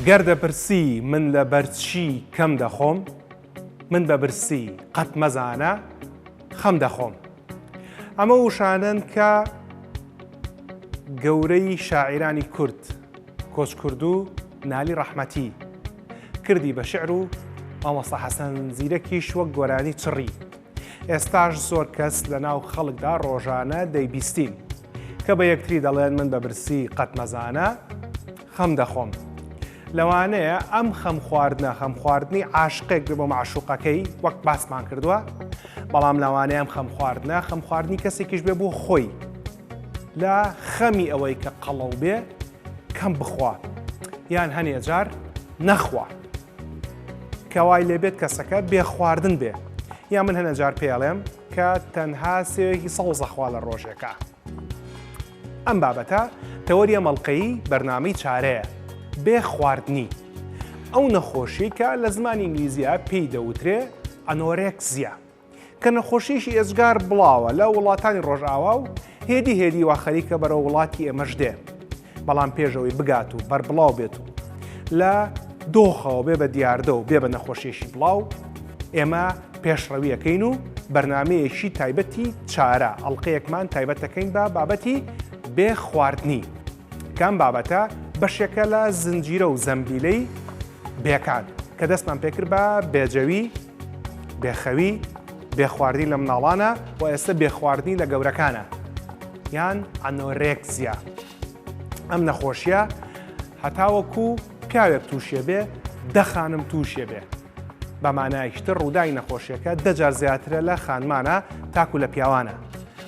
گەر دەپرسی من لە بەرچی کەم دەخۆم من بە برسی قەت مەزانە خەم دەخۆم ئەمە وشانەن کە گەورەی شاعیرانی کورد کۆچکردوو نالی ڕەحمەتی کردی بە شعر و مامۆستا حەسەن زیرەکیش وەک گۆرانی چڕی. ئێستاش زۆر کەس لە ناو خەڵکدا ڕۆژانە دەیبیستین کە بە یەکتری دەڵێن من بە برسی قەت مەزانە خەم دەخۆم. لەوانەیە ئەم خەم خواردنە خەم خواردنی عاشقێک بێ بۆ مەعشوقەکەی وەک باسمان کردووە، بەڵام لەوانەیە ئەم خەم خواردنە خەم خواردنی کەسێکیش بێ بۆ خۆی لە خەمی ئەوەی کە قەڵەو بێ کەم بخوا یان هەنێ جار نەخوا کە وای لێبێت کەسەکە بێ خواردن بێ یا من هەنە جار پێڵێم کە تەنها سێوێکی سەوزەخوا لە ڕۆژێکە ئەم بابەتە تەوەریە مەڵلقەی بەرنامەی چارەیە بێ خواردنی ئەو نەخۆشی کە لە زمانی ئینگلیزیە پێی دەوترێ ئەنۆرێکزیە کە نەخۆشییەکی ئێجگار بڵاوە لە وڵاتانی ڕۆژئاوا و هێدی هێدی وا خەریکە بەرەو وڵاتی ئێمەش دێ بەڵام پێشەوەی بگات و بەربڵاو بێت و لە دۆخەوە بێ بە دیاردە و بێ بە نەخۆشیێکی بڵاو ئێمە پێشڕەویەکەین و بەرنمەیەکی تایبەتی چارە ئەڵلقەیەکمان تایبەتەکەین بە بابەتی بێ خواردنی کام بابەتە بەشێکە لە زنجیرە و زەمبیلەی بێکان کە دەستمان پێکرد بە بێجەوی، بێخەوی، بێخواردنی لە مناڵانە و ئێستا بێخواردنی لە گەورەکانە یان ئەنۆرێکزیا. ئەم نەخۆشیە هەتاوەکو پیاوێک تووشێ بێ دە خانم تووشێ بێ. بە مانایەکی تر ڕووداوی نەخۆشیەکە دە جار زیاترە لە خانمانە تاکو لە پیاوانە.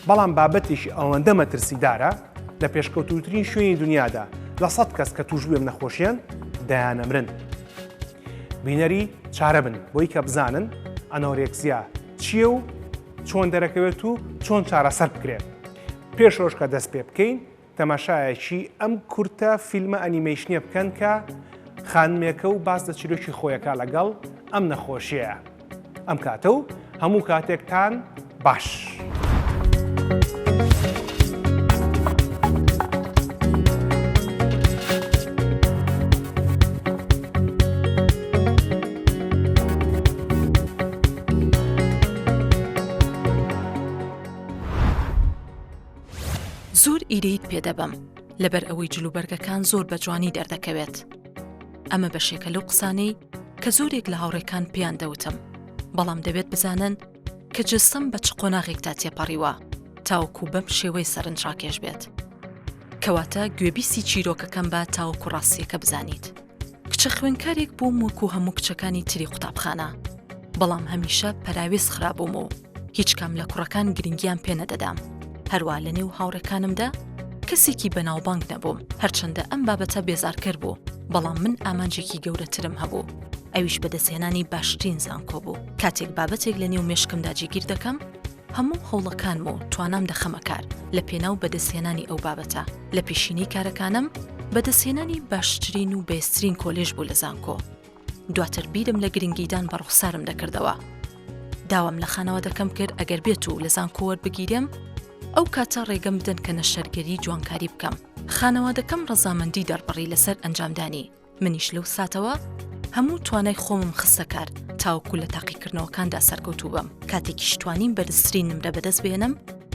بەڵام بابەتێکی ئەوەندە مەترسیدارە لە پێشکەوتووترین شوێنی دنیادا لە سەد کەس کە تووشبووی ئەم نەخۆشیەن دەیان ئەمرن. بینەری چارە بن بۆی کە بزانن ئەنۆرێکزیا چییە و چۆن دەرەکەوێت و چۆن چارەسەر بکرێت. پێش ئەوەش کە دەست پێ بکەین تەماشایەکی ئەم کورتە فیلمە ئەنیمەیشنیە بکەن کە خانمێکە و باس لە چیرۆکی خۆیەکە لەگەڵ ئەم نەخۆشیەیە. ئەم کاتە و هەموو کاتێکتان باش. زۆر ئیرەیت پێ دەبەم لەبەر ئەوەی جلوبەرگەکان زۆر بە جوانی دەردەکەوێت. ئەمە بەشێکە لەو قسانەی کە زۆرێک لە هاوڕێکان پێیان دەوتم، بەڵام دەبێت بزانن کە جەستەم بە چ قۆناغێکدا تێپەڕیوە تاوەکو بەم شێوەیە سەرنجڕاکێش بێت. کەواتە گوێبیستی چیرۆکەکەم بە تاوەکو ڕاستییەکە بزانیت. کچە خوێندکارێک بووم وەکو هەموو کچەکانی تری قوتابخانە، بەڵام هەمیشە پەراوێز خرابووم و هیچ کام لە کوڕەکان گرنگیان پێ نەدەدام، هەروا لە نێو هاوڕێکانمدا کەسێکی بەناوبانگ نەبووم، هەرچەندە ئەم بابەتە بێزارکەر بوو، بەڵام من ئامانجێکی گەورەترم هەبوو، ئەویش بەدەستهێنانی باشترین زانکۆ بوو. کاتێک بابەتێک لە نێو مێشکمدا جێگیر دەکەم، هەموو هەوڵەکانم و توانام دەخەمە کار لە پێناو بەدەستهێنانی ئەو بابەتە. لە پێشینەی کارەکانم بەدەستهێنانی باشترین و بەهێزترین کۆلێژ بوو لە زانکۆ. دواتر بیرم لە گرنگیدان بە ڕوخسارم دەکردەوە. داوام لە خانەوادەکەم کرد ئەگەر بێت و لە زانکۆ وەربگیرێم، ئەو کاتە ڕێگەم بدەن کە نەشتەرگەری جوانکاری بکەم. خانەوادەکەم ڕەزامەندی دەربڕی لەسەر ئەنجامدانی. منیش لەو ساتەوە هەموو توانای خۆمم خستە کار تاوەکو لە تاقیکردنەوەکاندا سەرکەوتوو بم. کاتێکیش توانیم بەرزترین نمرە بەدەست بهێنم،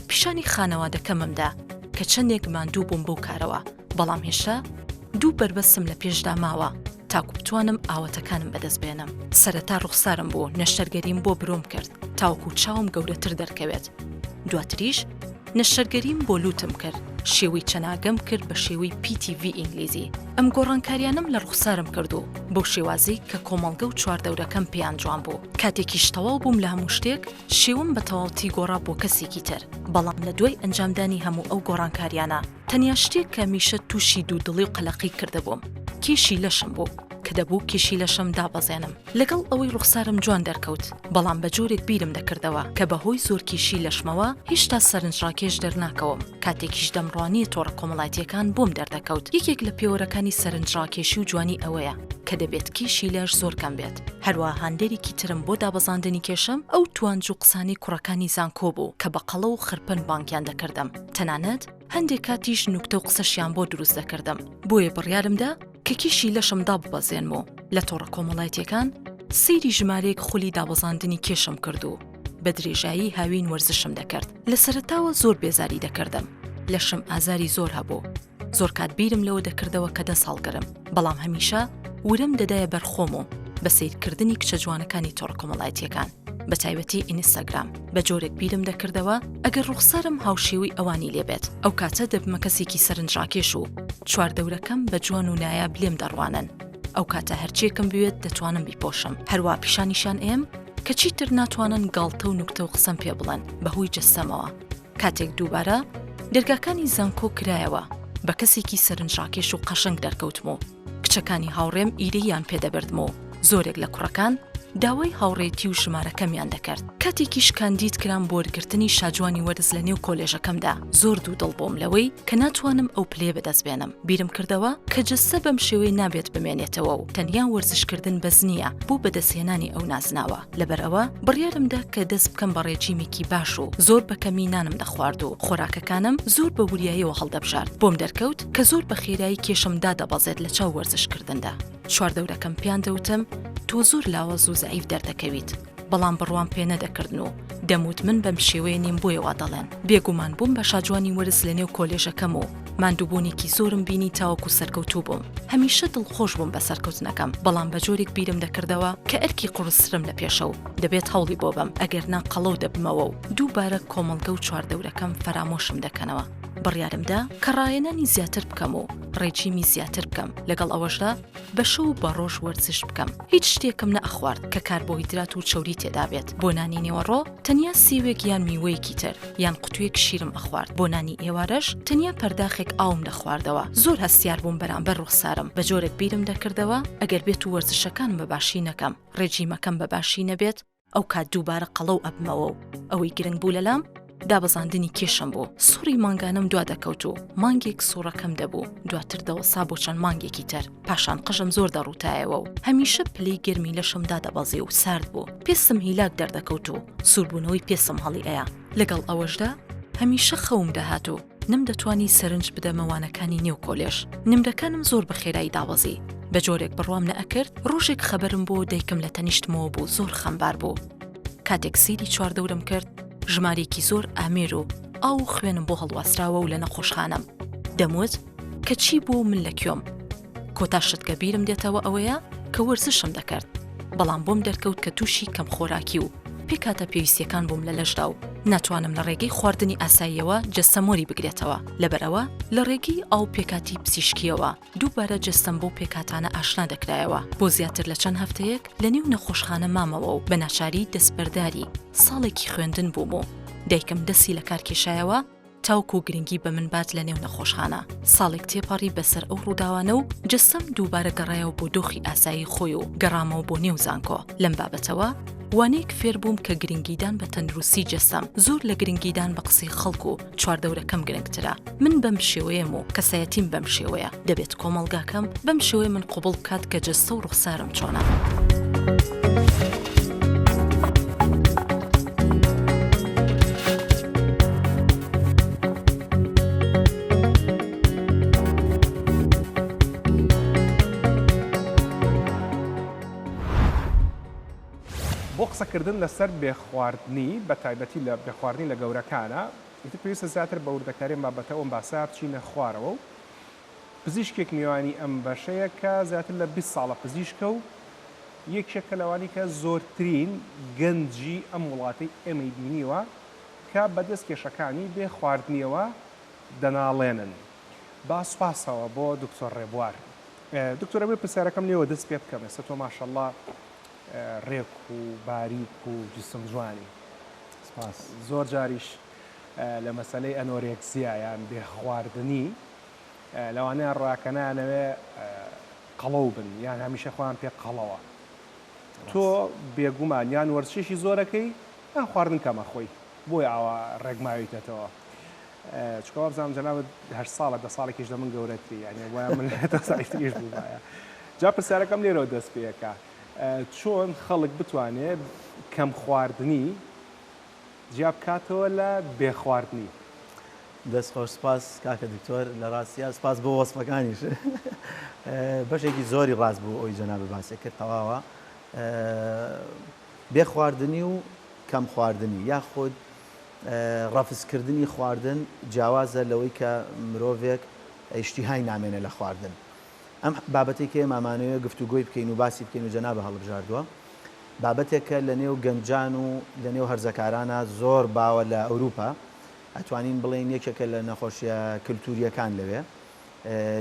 پیشانی خانەوادەکەمم دا کە چەندێک ماندوو بووم بەو کارەوە، بەڵام هێشتا دوو بەربەستم لە پێشدا ماوە تاکو بتوانم ئاواتەکانم بەدەست بێنم. سەرەتا ڕوخسارم بوو، نەشتەرگەریم بۆ برۆم کرد تاوەکو چاوم گەورەتر دەرکەوێت. دواتریش نەشتەرگەریم بۆ لوتم کرد، شێوەی چەناگەم کرد بە شێوەی پیتی ڤی ئینگلیزی. ئەم گۆڕانکاریانەم لە ڕوخسارم کرد و بەو شێوازەی کە کۆمەڵگە و چواردەورەکەم پێیان جوان بوو. کاتێکیش تەواو بووم لە هەموو شتێک، شێوەم بە تەواوتی گۆڕا بۆ کەسێکی تر. بەڵام لە دوای ئەنجامدانی هەموو ئەو گۆڕانکاریانە، تەنیا شتێک کە هەمیشە تووشی دوودڵی و قەلەقی کردبووم، کێشی لەشم بوو، کە دەبوو کێشی لەشم دابەزێنم. لەگەڵ ئەوەی ڕوخسارم جوان دەرکەوت، بەڵام بە جۆرێک بیرم دەکردەوە کە بە هۆی زۆرکێشی لەشمەوە هیشتا سەرنجڕاکێش دەرناکەوم. کاتێکیش دەمڕوانییە تۆڕە کۆمەڵایەتییەکان بۆم دەردەکەوت یەکێک لە پێوەرەکانی سەرنجڕاکێشی و جوانی ئەوەیە کە دەبێت کێشی لەش زۆر کەم بێت. هەروەها هاندەرێکی ترم بۆ دابەزاندنی کێشم ئەو توانج و قسانەی کوڕەکانی زانکۆ بوو کە بە قەڵەو و خرپن بانگیان دەکردم. تەنانەت هەندێک کاتیش نوکتە و قسەشیان بۆ دروست دەکردم. بۆیە بڕیارم دا. کە کیشی لەشم داببەزێنم و لە تۆڕە کۆمەڵایەتیەکان سەیری ژمارەیەک خولی دابەزاندنی کێشم کرد و بە درێژایی هاوین وەرزشم دەکرد. لە سەرەتاوە زۆر بێزاری دەکردم، لەشم ئازاری زۆر هەبوو، زۆر کات بیرم لەوە دەکردەوە کە دەست هەڵگرم، بەڵام هەمیشە ورەم دەدایە بەر خۆم و بە سەیرکردنی کچە جوانەکانی تۆڕە کۆمەڵایەتییەکان، بە تایبەتی ئینستاگرام، بە جۆرێک بیرم دەکردەوە ئەگەر ڕوخسارم هاوشێوەی ئەوانی لێ بێت، ئەو کاتە دەبمە کەسێکی سەرنجڕاکێش و چواردەورەکەم بە جوان و نایاب لێم دەڕوانن، ئەو کاتە هەرچییەکم بوێت دەتوانم بیپۆشم، هەروا پیشانیشیان ئەیەم کە چیتر ناتوانن گاڵتە و نوکتە و قسەم پێ بڵێن بەهۆی جەستەمەوە. کاتێک دووبارە دەرگاکانی زانکۆ کرایەوە بە کەسێکی سەرنجڕاکێش و قەشەنگ دەرکەوتم و کچەکانی هاوڕێم ئیرەییان پێ دەبردم و زۆرێک لە کوڕەکان داوای هاوڕێیەتی و ژمارەکەمیان دەکرد. کاتێکیش کاندید کرام بۆ وەرگرتنی شاجوانی وەرز لە نێو کۆلێژەکەمدا زۆر دوودڵ بووم لەوەی کە ناتوانم ئەو پلەیە بەدەست بێنم. بیرم کردەوە کە جەستە بەم شێوەیە نابێت بمێنێتەوە و تەنیا وەرزشکردن بەس نییە بۆ بەدەستهێنانی ئەو نازناوە. لەبەرئەوە بڕیارم دا کە دەست بکەم بە ڕێجیمێکی باش و زۆر بە کەمی نانم دەخوارد و خۆراکەکانم زۆر بە وریاییەوە هەڵدەبژارد. بۆم دەرکەوت کە زۆر بە خێرایی کێشم دادەبەزێت لە چاو وەرزشکردندا. چواردەورەکەم پێیان دەوتم تۆ زۆر لاواز و زەعیف دەردەکەویت، بەڵام بڕوام پێ نەدەکردن و دەموت من بەم شێوەیە نیم بۆیە وا دەڵێن. بێگومان بووم بە شاجوانی وەرز لە نێو کۆلێژەکەم و ماندووبوونێکی زۆرم بینی تاوەکو سەرکەوتوو بووم. هەمیشە دڵخۆش بووم بە سەرکەوتنەکەم، بەڵام بە جۆرێک بیرم دەکردەوە کە ئەرکی قوڕسترم لە پێشە و دەبێت هەوڵی بۆ بەم، ئەگەرنا قەڵەو دەبمەوە و دووبارە کۆمەڵگە و چواردەورەکەم فەرامۆشم دەکەنەوە. بڕیارم دا کە ڕاهێنانی زیاتر بکەم و ڕێجیمی زیاتر بکەم، لەگەڵ ئەوەشدا بە شەو و بە ڕۆژ وەرزش بکەم. هیچ شتێکم نەئەخوارد کە کاربۆهیدرات و چەوری تێدابێت. بۆ نانی نێوەڕۆ تەنیا سێوێک یان میوەیەکی تر یان قوتویەک شیرم ئەخوارد. بۆ نانی ئێوارەش تەنیا پەرداخێک ئاوم دەخواردەوە. زۆر هەستیار بووم بەرامبەر ڕوخسارم. بە جۆرێک بیرم دەکردەوە ئەگەر بێت و وەرزشەکانم بە باشی نەکەم، ڕێجیمەکەم بە باشی نەبێت، ئەوکات دووبارە قەڵەو ئەبمەوە و ئەوەی گرنگ بوو لەلام دابەزاندنی کێشم بوو. سوڕی مانگانەم دوا دەکەوت و مانگێک سوڕەکەم دەبوو، دواتر دەوەسا بۆ چەند مانگێکی تر. پاشان قژم زۆر دەڕووتایەوە و هەمیشە پلەی گەرمی لەشم دادەبەزی و سارد بوو. پێستم هیلاک دەردەکەوت و سووربوونەوەی پێستم هەڵی ئەیا. لەگەڵ ئەوەشدا هەمیشە خەوم دەهات و نەمدەتوانی سەرنج بدەمە وانەکانی نێو کۆلێژ. نمرەکانم زۆر بە خێرایی دابەزی. بە جۆرێک بڕوام نەئەکرد، ڕۆژێک خەبەرم بۆ دایکم لە تەنیشتمەوە بوو زۆر خەمبار بوو. کاتێک سەیری چواردەورم کرد، ژمارەیەکی زۆر ئامێر و ئاو و خوێنم بۆ هەڵواسراوە و لە نەخۆشخانەم. دەموت کە چی بووە و من لە کوێم؟ کۆتا شت کە بیرم دێتەوە ئەوەیە کە وەرزشم دەکرد، بەڵام بۆم دەرکەوت کە تووشی کەمخۆراکی و پێکهاتە پێویستییەکان بووم لە لەشدا و ناتوانم لە ڕێگەی خواردنی ئاساییەوە جەستەم وەری بگرێتەوە، لەبەرئەوە لە ڕێگەی ئاو پێکهاتی پزیشکییەوە دووبارە جەستەم بەو پێکهاتانە ئاشنا دەکرایەوە. بۆ زیاتر لە چەند هەفتەیەک لە نێو نەخۆشخانە مامەوە و بە ناچاری دەستبەرداری ساڵێکی خوێندن بووم و دایکم دەستی لەکار کێشایەوە تاوەکو گرنگی بە من بات لە نێو نەخۆشخانە. ساڵێک تێپەڕی بەسەر ئەو ڕووداوانە و جەستەم دووبارە گەڕایەوە بۆ دۆخی ئاسایی خۆی و گەڕامەوە بۆ نێو زانکۆ. لەم بابەتەوە وانەیەک فێربووم کە گرنگیدان بە تەندروستی جەستەم زۆر لە گرنگیدان بە قسەی خەڵک و چواردەورەکەم گرنگترە. من بەم شێوەیەم و کەسایەتیم بەم شێوەیە، دەبێت کۆمەڵگاکەم بەم شێوەیە من قبوڵ بکات کە جەستە و ڕوخسارم چۆنە. بۆ قسەکردن لەسەر بێخواردنی، بەتایبەتی لە بێخواردنی لە گەورەکانە، ئیتر پێویستە زیاتر بە وردەکاری ئەم بابەتە و ئەم باسە بچینە خوارەوە و پزیشکێک میوانی ئەم بەشەیە کە زیاتر لە 20 ساڵە پزیشکە و یەکێکە لەوانی کە زۆرترین گەنجی ئەم وڵاتەی ئێمەی بینیوە کە بەدەست کێشەکانی بێ خواردنیەوە دەناڵێنن. با سوپاسەوە بۆ دکتۆر ڕێبوار. دکتۆر ئەمەوێ پرسیارەکەم لێوە دەست پێ بکەم ئێستا تۆ ماشەڵڵا ڕێک و باریک و جسم جوانی. سپاس. زۆر جاریش لە مەسەلەی ئەنۆرێکسیا یان بێ خواردنی لەوانەیە ڕاکە نایانەوێ قەڵەو بن یان هەمیشە خۆیان پێ قەڵەوە. تۆ بێگومان یان وەرزشێکی زۆرەکەی یان خواردن کەم ئەخۆی بۆیە ئاوا ڕێک ماویتەتەوە. چونکە وابزانم جەنابت هەشت ساڵە دە ساڵێکیش لە من گەورەتری یانی وایە من لە تۆ زەعیفتریش بوومایە. جا پرسیارەکەم لێرەوە دەست پێ ئەکا چۆن خەڵک بتوانێ کەم خواردنی جیا بکاتەوە لە بێ خواردنی؟ دەست خۆش سپاس کاکە دکتۆر لە ڕاستیا سپاس بۆ وەسفەکانیش بەشێکی زۆری ڕاست بوو ئەوی جەنابت باسی کرد تەواوە بێ خواردنی و کەم خواردنی یاخود ڕەفزکردنی خواردن جیاوازە لەوەی کە مرۆڤێک ئیشتیهای نامێنێ لە خواردن ئەم بابەتەی کە ئێمە ئەمانەوێ گفتوگۆی بکەین و باسی بکەین و جەنابت هەڵبژاردووە بابەتێکە لە نێو گەنجان و لە نێو هەرزەکارانا زۆر باوە لە ئەوروپا ئەتوانین بڵێین یەکێکە لە نەخۆشیە کلتوریەکان لەوێ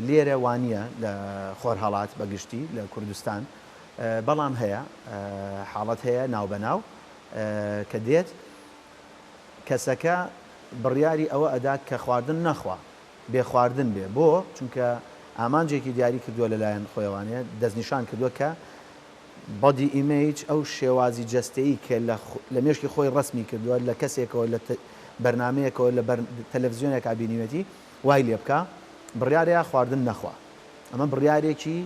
لێرە وانیە لە خۆرهەڵات بە گشتی لە کوردستان بەڵام هەیە حاڵەت هەیە ناوبەناو کە دێت کەسەکە بڕیاری ئەوە ئەدات کە خواردن نەخوا بێ خواردن بێ بۆ؟ چونکە ئامانجێکی دیاری کردووە لەلایەن خۆیەوانێ دەستنیشان کردووە کە Body Image ئەو شێوازی جەستەیی کە لە لە مێشکی خۆی ڕەسمی کردووە لە کەسێکەوە لە بەرنامەیەکەوە لە بەر تەلەفزیۆنێکا بینیوێتی وای لێ بکا بڕیارەیە خواردن نەخوا ئەمە بڕیارێکی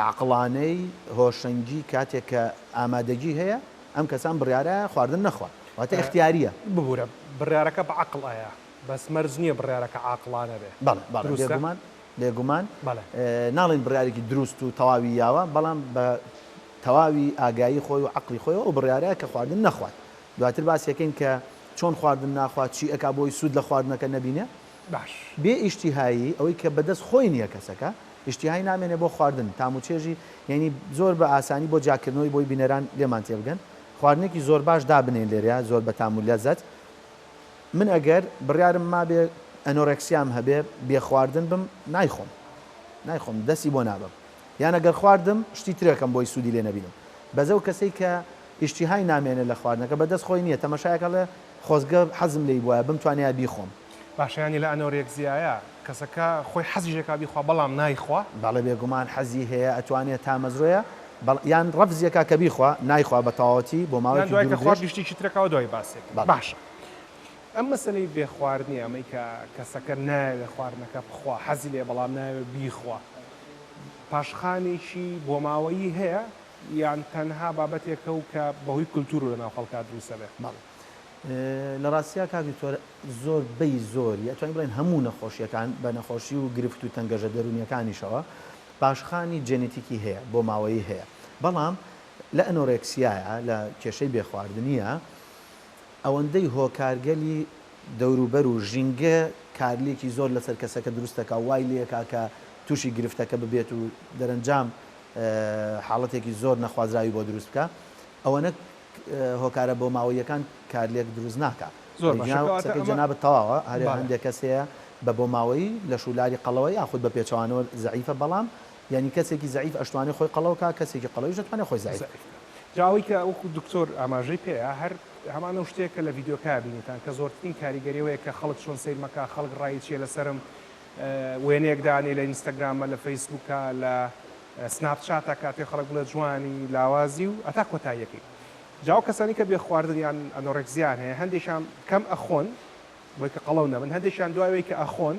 عەقڵانەی هۆشەنگی کاتێک کە ئامادەگی هەیە ئەم کەسان بڕیارە خواردن نەخوا واتە ئیختیاریە. ببورە بڕیارەکە بە عەقڵ ئەیا بەس مەرج نیە بڕیارەکە عاقڵانە بێ بەڵێ بەڵێ دروستە؟ بێگومان بێگومان بەڵێ. ناڵێین بڕیارێکی دروست و تەواوی یاوە بەڵام بە تەواوی ئاگایی خۆی و عەقڵی خۆیەوە ئەو بڕیارەیە کە خواردن نەخوات دواتر باسی ئەکەین کە چۆن خواردن ناخوات چی ئەکا بۆی سوود لە خواردنەکە نەبینێ باش. بێ ئیشتیهایی ئەوەی کە بەدەست خۆی نیە کەسەکە ئیشتیهای نامێنێ بۆ خواردن تام و چێژی یانی زۆر بە ئاسانی بۆ جیاکردنەوەی بۆی بینەران لێمان تێبگەن خواردنێکی زۆر باش دابنێن لێرەیا زۆر بە تام و لەزەت من ئەگەر بڕیارم مابێ ئەنۆرێکسیام هەبێ بێ خواردن بم نایخۆم نایخۆم دەستی بۆ نابەم یان ئەگەر خواردم شتی ترەکەم بۆی سوودی لێ نەبینم بەس ئەو کەسەی کە ئیشتیهای نامێنێ لە خواردنەکە بەدەست خۆی نییە تەمەشایەک ئەڵێ خۆزگە حەزم لێی بوایە بمتوانیایە بیخۆم. باشە یانی لە ئەنۆرێکزیایە کەسەکە خۆی حەزیش ئەکا بیخوا بەڵام نایخوا؟ بەڵێ بێگومان حەزی هەیە ئەتوانێ تامەزرۆیە بەڵ یان ڕەفزیەکا کە بیخوا نایخوا بە تەواوەتی بۆ یان ماوەیەکی دوای دوور کە و خوارد درێژ. گشتیکی ترەکاوە دوای باسێکەی. بەڵێ. باشە ئەم مەسەلەی بێ خواردنی ئەمەی کە کەسەکە نایەوێ خواردنەکە بخوا حەزی لێیە بەڵام نایەوێ بیخوا پاشخانێکی بۆماوەیی هەیە یان تەنها بابەتێکە و کە بەهۆی کولتوور لەناو خەڵکا دروست ئەبێ؟ بەڵێ لە ڕاستیا کاک دکتۆر زۆر بەی زۆری ئەتوانین بڵێین هەموو نەخۆشیەکان بە نەخۆشی و گرفت و تەنگەژە دەروونیەکانیشەوە پاشخانی جێنێتیکی هەیە، بۆماوەیی هەیە، بەڵام لە ئەنۆرێکسیایا، لە کێشەی بێخواردنییا، ئەوەندەی هۆکارگەلی دەوروبەر و ژینگە کارلێکی زۆر لەسەر کەسەکە دروست دەکا و وای لێکا کە تووشی گرفتەکە ببێت و دەرەنجام حاڵەتێکی زۆر نەخوازراوی بۆ دروست بکا، ئەوەنە هۆکارە بۆماوەییەکان کارلێک دروست ناکا. زۆر باشە ئەگینا کەواتە قسەکەی ئەمە جەنابت تەواوە، هەرێ بەڵێ. هەندێک کەس هەیە بە بۆماوەیی لەش و لاری قەڵەوە یاخود بە پێچەوانەوە زەعیفە بەڵام یانی کەسێکی زەعیف ئەشتوانێ خۆی قەڵەو کا کەسێکی قەڵەویش ئەتوانێ خۆی زەعیف زەعیف کا. جا ئەوەی کە وەکو دکتۆر ئاماژەی پێیا هەر هەمان ئەو شتەیە کە لە ڤیدیۆکە بینیتان کە زۆرترین کاریگەری ئەوەیە کە خەڵک چۆن سەیرمەکا خەڵک ڕای چیە لەسەرم وێنەیەک دانێی لە ئینستاگرامە لە فەیسبوکە لە سناپ چاتە کاتێ خەڵک بڵێ جوانی لاوازی و هەتا کۆتاییەکەی جا ئەو کەسانی کە بێ خواردن یان ئەنۆرێکزیان هەیە هەندێکیان کەم ئەخۆن بۆی کە قەڵەو نەبن هەندێکیان دوای ئەوەی کە ئەخۆن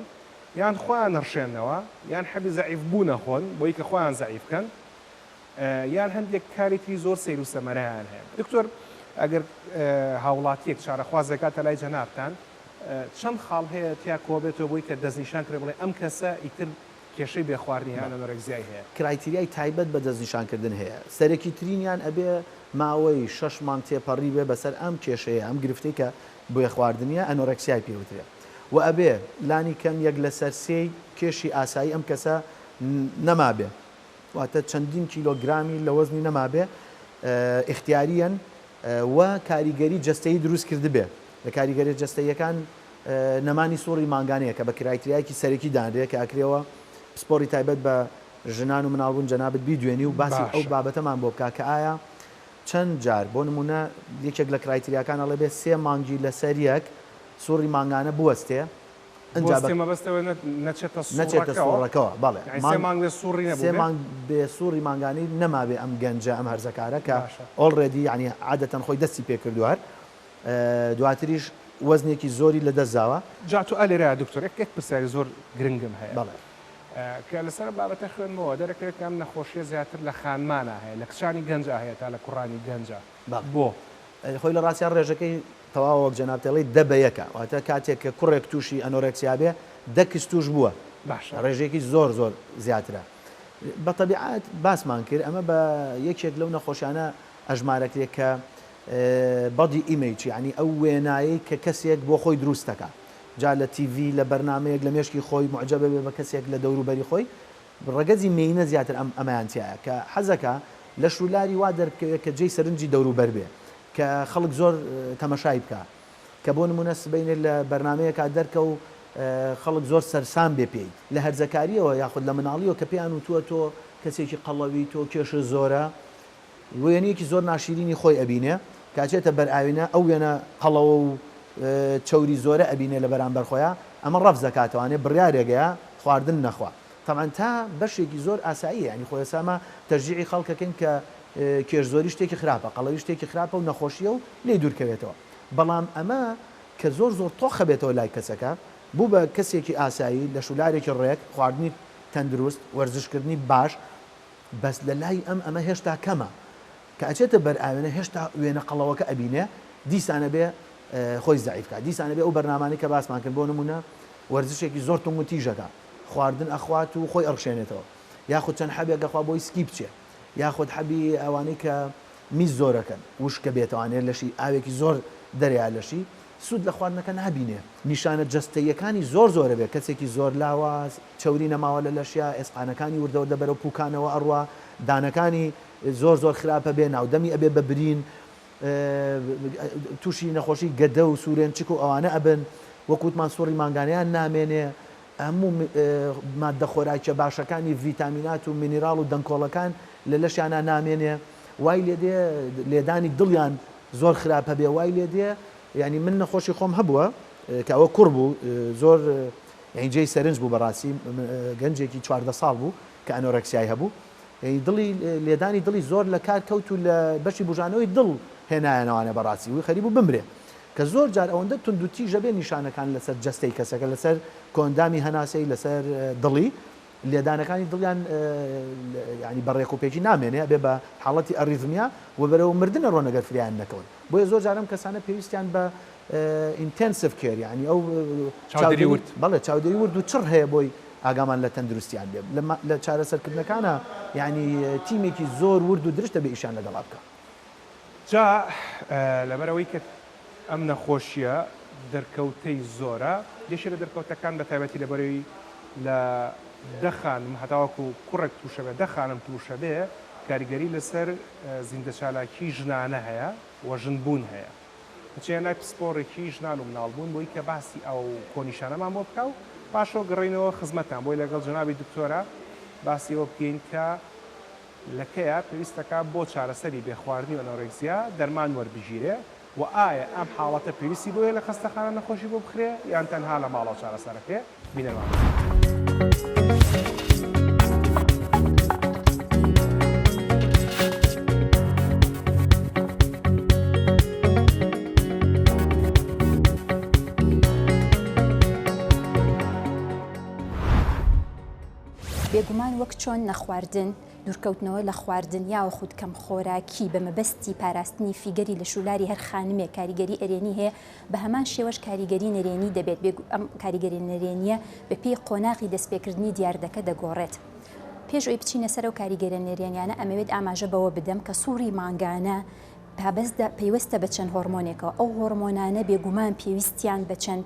یان خۆیان ئەڕشێنەوە یان حەبی زەعیف بوون ئەخۆن بۆی کە خۆیان زەعیف بکەن یان هەندێک کاری تری زۆر سەیر و سەمەرەیان هەیە دکتۆر ئەگەر هاوڵاتیەک چارەخوازێک هاتە لای جەنابتان چەند خاڵ هەیە تیا کۆبێتەوە بۆی کە دەستنیشان کرێ بڵێ ئەم کەسە ئیتر کێشەی بێ خواردنی هەیە ئەنۆرێکزیای هەیە. کرایتریای تایبەت بە دەستنیشانکردن هەیە، سەرەکیترینیان ئەبێ ماوەی شەش مانگ تێپەڕیبێ بەسەر ئەم کێشەیە، ئەم گرفتەی کە بێ خواردنیە ئەنۆرێکسیای پێ وترێ و ئەبێ لانی کەم یەک لەسەر سێی کێشی ئاسایی ئەم کەسە نەمابێ واتە چەندین کیلۆگرامی لە وەزنی نەمابێ ئیختیاریەن و کاریگەری جەستەیی دروست کردبێ لە کاریگەریە جەستەییەکان نەمانی سوڕی مانگانەیە کە بە کرایتریایەکی سەرەکی دانرێ کە ئەکرێوە پسپۆڕی تایبەت بە ژنان و مناڵبوون جەنابت بیدوێنی و باسی ئەو باشە. بابەتەمان بۆ بکا کە ئایا چەند جار بۆ نموونە یەکێک لە کرایتریاکان ئەڵێ بێ سێ مانگی لەسەر یەک سوڕی مانگانە بوەستێ ئنجا بە بوەستێ مەبەست ئەوەیە نەچێتە نەچێتە سوڕەکەوە؟ سوڕەکەوە بەڵێ یانی سێ مانگ مانگ بێ سوڕی سێ نەبووبێ؟ مانگ بێ سوڕی مانگانەی نەمابێ ئەم گەنجە ئەم هەرزەکارە کە باشە. already یانی عادەتەن خۆی دەستی پێ کردووە هەر دواتریش وەزنێکی زۆری لە دەست داوە. جا تۆ ئەلێرە دکتۆر یەک یەک پرسیاری زۆر گرنگم هەیە بەڵێ. کە لەسەر ئەم بابەتە خوێندمەوە دەرەکەوێت کە ئەم نەخۆشیە زیاتر لە خانمانا هەیە لە کچانی گەنجا هەیە تا لە کوڕانی گەنجا بەڵێ. بۆ؟ خۆی لە ڕاستیا ڕێژەکەی. تەواوە وەک جەنابت ئەڵێی دە بە یەکە واتە کاتێک کە کوڕێک تووشی ئەنۆرێکسیا بێ دە کچ تووش بووە باشە. ڕێژەیەکی زۆر زۆر زیاترە بە تەبیعەت باسمان کرد ئەمە بە یەکێک لەو نەخۆشیانە ئەژمارەکرێ کە body image یانی ئەو وێنایەی کە کەسێک بۆ خۆی دروست دەکا جا لە تیڤی لە بەرنامەیەک لە مێشکی خۆی موعجەبە بێ بە کەسێک لە دەوروبەری خۆی ڕەگەزی مێینە زیاتر ئەم ئەمەیان تیایە کە حەزەکا لەش و لاری وا دەربکەوێ کە جێی سەرنجی دەوروبەر بێ کە خەڵک زۆر تەمەشای بکا کە بۆ نمونە سبەینێ لە بەرنامەیەکا دەرکەو خەڵک زۆر سەرسام بێ پێی لە هەرزەکاریەوە یاخود لە مناڵیەوە کە پێیان وتووە تۆ کەسێکی قەڵەوی تۆ کێشت زۆرە وێنەیەکی زۆر ناشیرینی خۆی ئەبینێ کە ئەچێتە بەر ئاوێنە ئەو وێنە قەڵەوە و چەوری زۆرە ئەبینێ لە بەرامبەر خۆیا ئەمە ڕەفز ئەکاتەوانێ بڕیارێگەیە خواردن نەخوا تەبعەن تا بەشێکی زۆر ئاساییە یانی خۆ ئێستا ئەمە تەشجیعی خەڵک ئەکەین کە کێش زۆری شتێکی خراپە قەڵەوی شتێکی خراپە و نەخۆشیە و لێی دوور کەوێتەوە بەڵام ئەمە کە زۆر زۆر تۆخە بێتەوە لای کەسەکە بوو بە کەسێکی ئاسایی لەشولارێکی ڕێک خواردنی تەندروست وەرزشکردنی باش بەس لە لای ئەم ئەمە هێشتا کەمە. کە ئەچێتە بەر ئاوێنە هێشتا وێنە قەڵەوەکە ئەبینێ دیسان ئەبێ خۆی زەعیف کا دیسان ئەبێ ئەو بەرنامانەی کە باسمان کرد بۆ نمونە وەرزشێکی زۆر تونگ و تیژ ئەکا خواردن ئەخوات و خۆی ئەڕشێنێتەوە یاخود چەند حەبێک ئەخوا بۆی سکی بچێ یاخود حەبی ئەوانەی کە میز زۆرەکەن وشکە بێتەوانێ لەشی ئاوێکی زۆر دەرێا لەشی سوود لە خواردنەکە نابینێ. نیشانە جەستەییەکانی زۆر زۆرە بێ، کەسێکی زۆر لاواز، چەوری نەماوە لە لەشیا، ئێسقانەکانی وردە وردە بەرەو پوکانەوە ئەڕوا، دانەکانی زۆر زۆر خراپە بێ، ناودەمی ئەبێ بە برین، تووشی نەخۆشی گەدە و سورێنچک و ئەوانە ئەبن، وەک وتمان سوڕی مانگانەیان نامێنێ، هەموو ماددە خۆراکیە باشەکانی ڤیتامینات و مینیراڵ و دەنکۆڵەکان لە لەشیانا نامێنێ، وای لێدێ لێدانی دڵیان زۆر خراپە بێ وای لێ دێ یانی من نەخۆشی خۆم هەبووە کە ئەوە کوڕ بوو زۆر یانی جێی سەرنج بوو بەڕاستی گەنجێکی 14 ساڵ بوو کە ئەنۆرەکسیای هەبوو یانی دڵی لێدانی دڵی زۆر لە کار کەوت و لە بەشی بژانەوەی دڵ هێنایانەوانە بەڕاستی وی خەریب بوو بمرێ کە زۆر جار ئەوەندە توند و تیژە بێ نیشانەکان لەسەر جەستەی کەسەکە لەسەر کۆئەندامی هەناسەی لەسەر دڵی لێدانەکانی دڵیان یانی بە ڕێک و پێکی نامێنێ ئەبێ بە حاڵەتی arrhythmia و بەرەو مردن ئەڕۆن ئەگەر فریایان نەکەون بۆیە زۆر جار ئەم کەسانە پێویستیان بە intensive care یانی ئەو چاودێری ورد بەڵێ چاودێری ورد و چڕ هەیە بۆی ئاگامان لە تەندروستیان بێ لە چارەسەرکردنەکانە یانی تیمێکی زۆر ورد و درشت دەبێ ئیشیان لەگەڵا بکا. جا لەبەرئەوەی کە ئەم نەخۆشیە دەرکەوتەی زۆرە، یەکێ لە دەرکەوتەکان بە تایبەتی لەبەرەوەی لە دە خانم هەتاوەکو کوڕێک توشەبێ دە خانم توشەبێ کاریگەری لەسەر زیندەچالاکی ژنانە هەیە و ژن بوون هەیە. بچینە لای پسپۆڕێکی ژنان و مناڵ بوون بۆی کە باسی ئەو کۆنیشانەمان بۆ بکا و پاشەوە گەڕێینەوە خزمەتتان بۆی لەگەڵ جەنابی دکتۆرا باسی ئەوە بکەین کە لە کەیا پێویستەکا بۆ چارەسەری بێ خواردنی و ئەنۆرێکزیا دەرمان وەربگیرێ و ئایا ئەم حاڵەتە پێویستی بۆیە لە خەستەخانە نەخۆشی بۆ بخرێ یان تەنها لە ماڵەوە چارەسەرەکرێ؟ بینەرمان بن. بێگومان وەک چۆن نەخواردن، دوورکەوتنەوە لە خواردن یاوەخود کەم خۆراکی بە مەبەستی پاراستنی فیگەری لەشولاری هەر خانمێک کاریگەری ئەرێنی هەیە، بە هەمان شێوەش کاریگەری نەرێنی دەبێت، بێ ئەم کاریگەری نەرێنییە بە پێی قۆناغی دەستپێکردنی دیاردەکە دەگۆڕێت. پێش ئەوەی بچینە سەر ئەو کاریگەرە نەرێنیانە ئەمەوێت ئاماژە بەوە بدەم کە سوڕی مانگانە پابەستە پەیوەستە بە چەند هۆرمۆنێکەوە، ئەو هۆرمۆنانە بێگومان پێویستیان بە چەند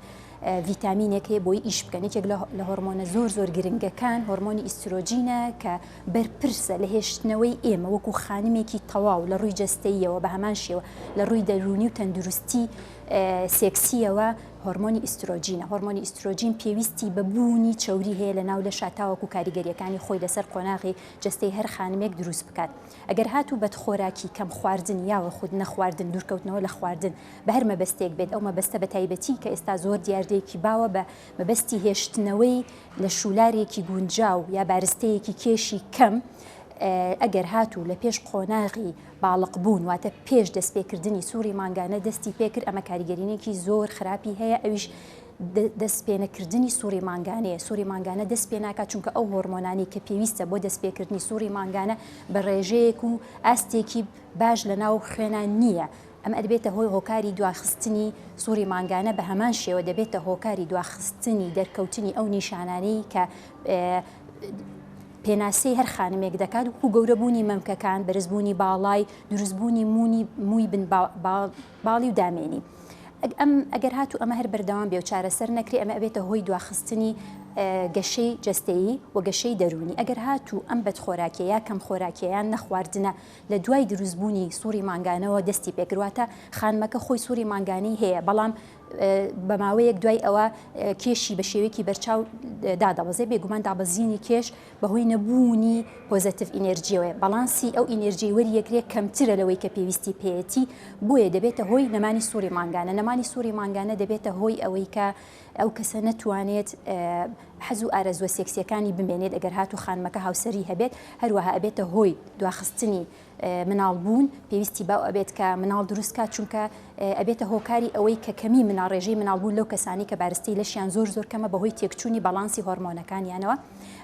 ڤیتامینێک هەیە بۆی ئیش بکەن، یەکێک لە هۆرمۆنە زۆر زۆر گرنگەکان هۆرمۆنی ئیسترۆجینە کە بەرپرسە لە هێشتنەوەی ئێمە وەکو خانمێکی تەواو لە ڕووی جەستەییەوە بە هەمان شێوە لە ڕووی دەروونی و تەندروستی سێکسییەوە هۆرمۆنی ئیسترۆجینە. هۆرمۆنی ئیسترۆجین پێویستی بە بوونی چەوری هەیە لە ناو لەشا تاوەکو کاریگەرییەکانی خۆی لەسەر قۆناغی جەستەی هەر خانمێک دروست بکات. ئەگەر هاتوو بەدخۆراکی، کەم خواردن یاوەخود نەخواردن، دوورکەوتنەوە لە خواردن بە هەر مەبەستێک بێت، ئەو مەبەستە بە تایبەتی کە ئێستا زۆر دیاردەیەکی باوە بە مەبەستی هێشتنەوەی لەشولارێکی گونجاو یا بارستەیەکی کێشی کەم، ئەگەر هاتوو لە پێش قۆناغی باڵق بوون واتە پێش دەستپێکردنی سوڕی مانگانە دەستی پێکرد ئەمە کاریگەرینێکی زۆر خراپی هەیە ئەویش دەست پێنەکردنی سوڕی مانگانەیە، سوڕی مانگانە دەست پێناکات چونکە ئەو هۆرمۆنانەی کە پێویستە بۆ دەستپێکردنی سوڕی مانگانە بە ڕێژەیەک و ئاستێکی باش لە ناو خوێنا نییە. ئەمە ئەبێتە هۆی هۆکاری دواخستنی سوڕی مانگانە بە هەمان شێوە دەبێتە هۆکاری دواخستنی دەرکەوتنی ئەو نیشانانەی کە پێناسەی هەر خانمێک دەکات وەکو گەورەبوونی مەمکەکان، بەرزبوونی باڵای، دروستبوونی موونی مووی بن باڵی و دامێنی. ئەم ئەگەر هاتوو ئەمە هەر بەردەوام بێ و چارەسەر نەکرێ ئەمە ئەبێتە هۆی دواخستنی گەشەی جەستەیی و گەشەی دەروونی. ئەگەر هاتوو ئەم بەدخۆراکیە یا کەمخۆراکیە یان نەخواردنە لە دوای دروستبوونی سوڕی مانگانەوە دەستی پێکرد واتە خانمەکە خۆی سوڕی مانگانەی هەیە بەڵام بە ماوەیەک دوای ئەوە کێشی بە شێوەیەکی بەرچاو دادەبەزێ بێگومان دابەزینی کێش بەهۆی نەبوونی positive energy یەوەیە باڵانسی ئەو ئینێرجی وەریەگرێ کەمترە لەوەی کە پێویستی پێیەتی بۆیە دەبێتە هۆی نەمانی سوڕی مانگانە نەمانی سوڕی مانگانە دەبێتە هۆی ئەوەی کە ئەو کەسە نەتوانێت حەز و ئارەزووە سێکسیەکانی بمێنێت ئەگەر هاتوو خانمەکە هاوسەری هەبێت هەروەها ئەبێتە هۆی دواخستنی مناڵ بوون پێویستی باو ئەبێت کە مناڵ دروست کات چونکە ئەبێتە هۆکاری ئەوەی کە کەمی مناڵ ڕێژەی مناڵ بوون لەو کەسانی کە بارستەی لەشیان زۆر زۆر کەمە بەهۆی تێکچوونی باڵانسی هۆرمۆنەکانیانەوە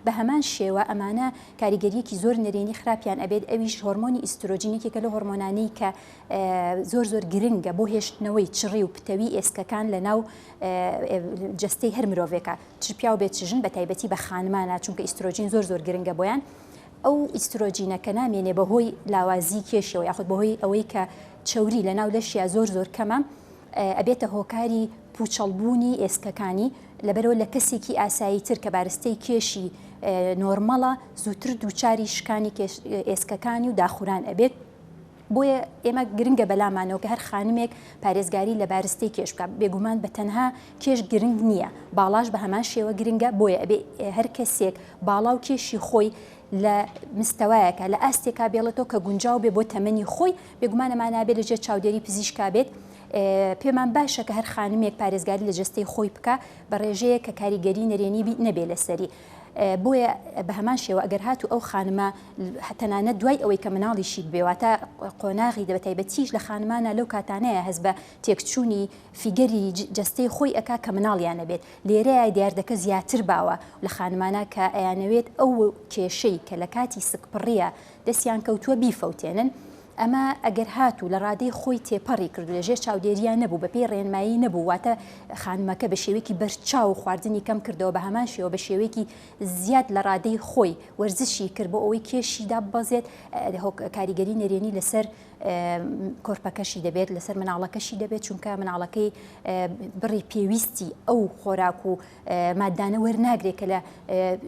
بە هەمان شێوە ئەمانە کاریگەریەکی زۆر نەرێنی خراپیان ئەبێت ئەویش هۆرمۆنی ئیسترۆجین یەکێکە لە هۆرمۆنانەی کە زۆر زۆر گرنگە بۆ هێشتنەوەی چڕی و پتەوی ئێسکەکان لە ناو جەستەی هەر مرۆڤێکە چ پیاو بێت چ ژن بە تایبەتی بە خانمانە چونکە ئیسترۆجین زۆر زۆر گرنگە بۆیان ئەو ئیسترۆجینە کە نامێنێ بەهۆی لاوازی کێشەوە یاخود بەهۆی ئەوەی کە چەوری لە ناو لەشیا زۆر زۆر کەمە ئەبێتە هۆکاری پوچەڵبوونی ئێسکەکانی لەبەرەوە لە کەسێکی ئاسایی تر کە بارستەی کێشی نۆرمەڵە زووتر دووچاری شکانی ئێسکەکانی و داخوران ئەبێت. بۆیە ئێمە گرنگە بەلامانەوە کە هەر خانمێک پارێزگاری لە بارستەی کێش بکات، بێگومان بە تەنها کێش گرنگ نییە، باڵاش بە هەمان شێوە گرنگە، بۆیە ئەبێ هەر کەسێک باڵا و کێشی خۆی لە مستەوایەکا لە ئاستێکا بێڵێتەوە کە گونجاو بێ بۆ تەمەنی خۆی، بێگومان ئەمە نابێ لە ژێر چاودێری پزیشکا بێت، پێمان باشە کە هەر خانمێک پارێزگاری لە جەستەی خۆی بکا بە ڕێژەیەک کە کاریگەری نەرێنی نەبێ لەسەری. بۆیە بە هەمان شێوە ئەگەر هاتوو ئەو خانمە تەنانەت دوای ئەوەی کە مناڵیشی ببێ واتە قۆناغی دە بەتایبەتیش لە خانمانە لەو کاتانەیە هەست بە تێکچوونی فیگەری جەستەی خۆی ئەکا کە مناڵیان نەبێت لێرەیە دیاردەکە زیاتر باوە لە خانمانە کە ئەیانەوێت ئەو کێشەی کە لە کاتی سکپڕیە دەستیان کەوتووە بیفەوتێنن ئەمە ئەگەر هاتوو لە ڕادەی خۆی تێپەڕی کرد و لە ژێر چاودێرییا نەبوو، بەپێی ڕێنمایی نەبوو، واتە خانمەکە بە شێوەیەکی بەرچاو خواردنی کەم کردەوە، بە هەمان شێوە بە شێوەیەکی زیاد لە ڕادەی خۆی وەرزشی کرد بۆ ئەوەی کێشی داببەزێت، کاریگەری نەرێنی لەسەر کۆرپەکەشی دەبێت، لەسەر مناڵەکەشی دەبێت، چونکە مناڵەکەی بڕی پێویستی ئەو خۆراک و مادانە وەرناگرێت کە لە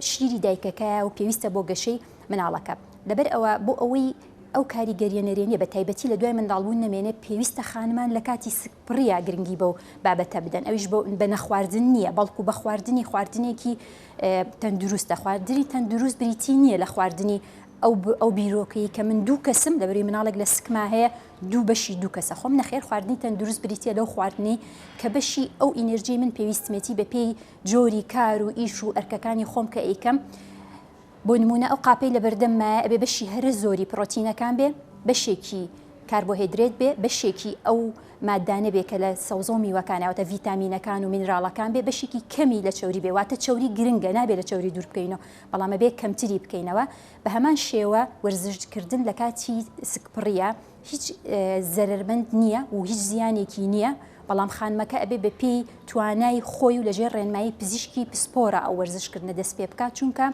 شیری دایکەکەیە و پێویستە بۆ گەشەی مناڵەکە. لەبەر ئەوە بۆ ئەوەی ئەو کاریگەریە نەرێنیە بە تایبەتی لە دوای منداڵبوون نەمێنێ پێویستە خانمان لە کاتی سکپڕییا گرنگی بەو بابەتە بدەن ئەویش بە نەخواردن نییە بەڵکو بە خواردنی خواردنێکی تەندروستە خواردنی تەندروست بریتی نییە لە خواردنی ئەو ئەو بیرۆکەی کە من دوو کەسم لەبەری مناڵێک لە سکما هەیە دوو بەشی دوو کەسە خۆم نەخێر خواردنی تەندروست بریتە لەو خواردنی کە بەشی ئەو ئینێرجی من پێویستمێتی بە پێی جۆری کار و ئیش و ئەرکەکانی خۆم کە ئەیکەم بۆ نموونە ئەو قاپەی لەبەردەممایە ئەبێ بەشی هەرە زۆری پڕۆتینەکان بێ، بەشێکی کاربۆهێدرێت بێ، بەشێکی ئەو ماددانە بێ کە لە سەوزە و میوەکانە واتە ڤیتامینەکان و مینراڵەکان بێ، بەشێکی کەمی لە چەوری بێ، واتە چەوری گرنگە نابێ لە چەوری دوور بکەینەوە، بەڵام ئەبێ کەمتری بکەینەوە. بە هەمان شێوە وەرزشکردن لە کاتی سکپڕییە هیچ زەرەرمەند نییە و هیچ زیانێکی نییە، بەڵام خانمەکە ئەبێ بە پێی توانای خۆی و لەژێر ڕێنمایی پزیشکی پسپۆرا ئەو وەرزشکردنە دەست پێ بکات، چونکە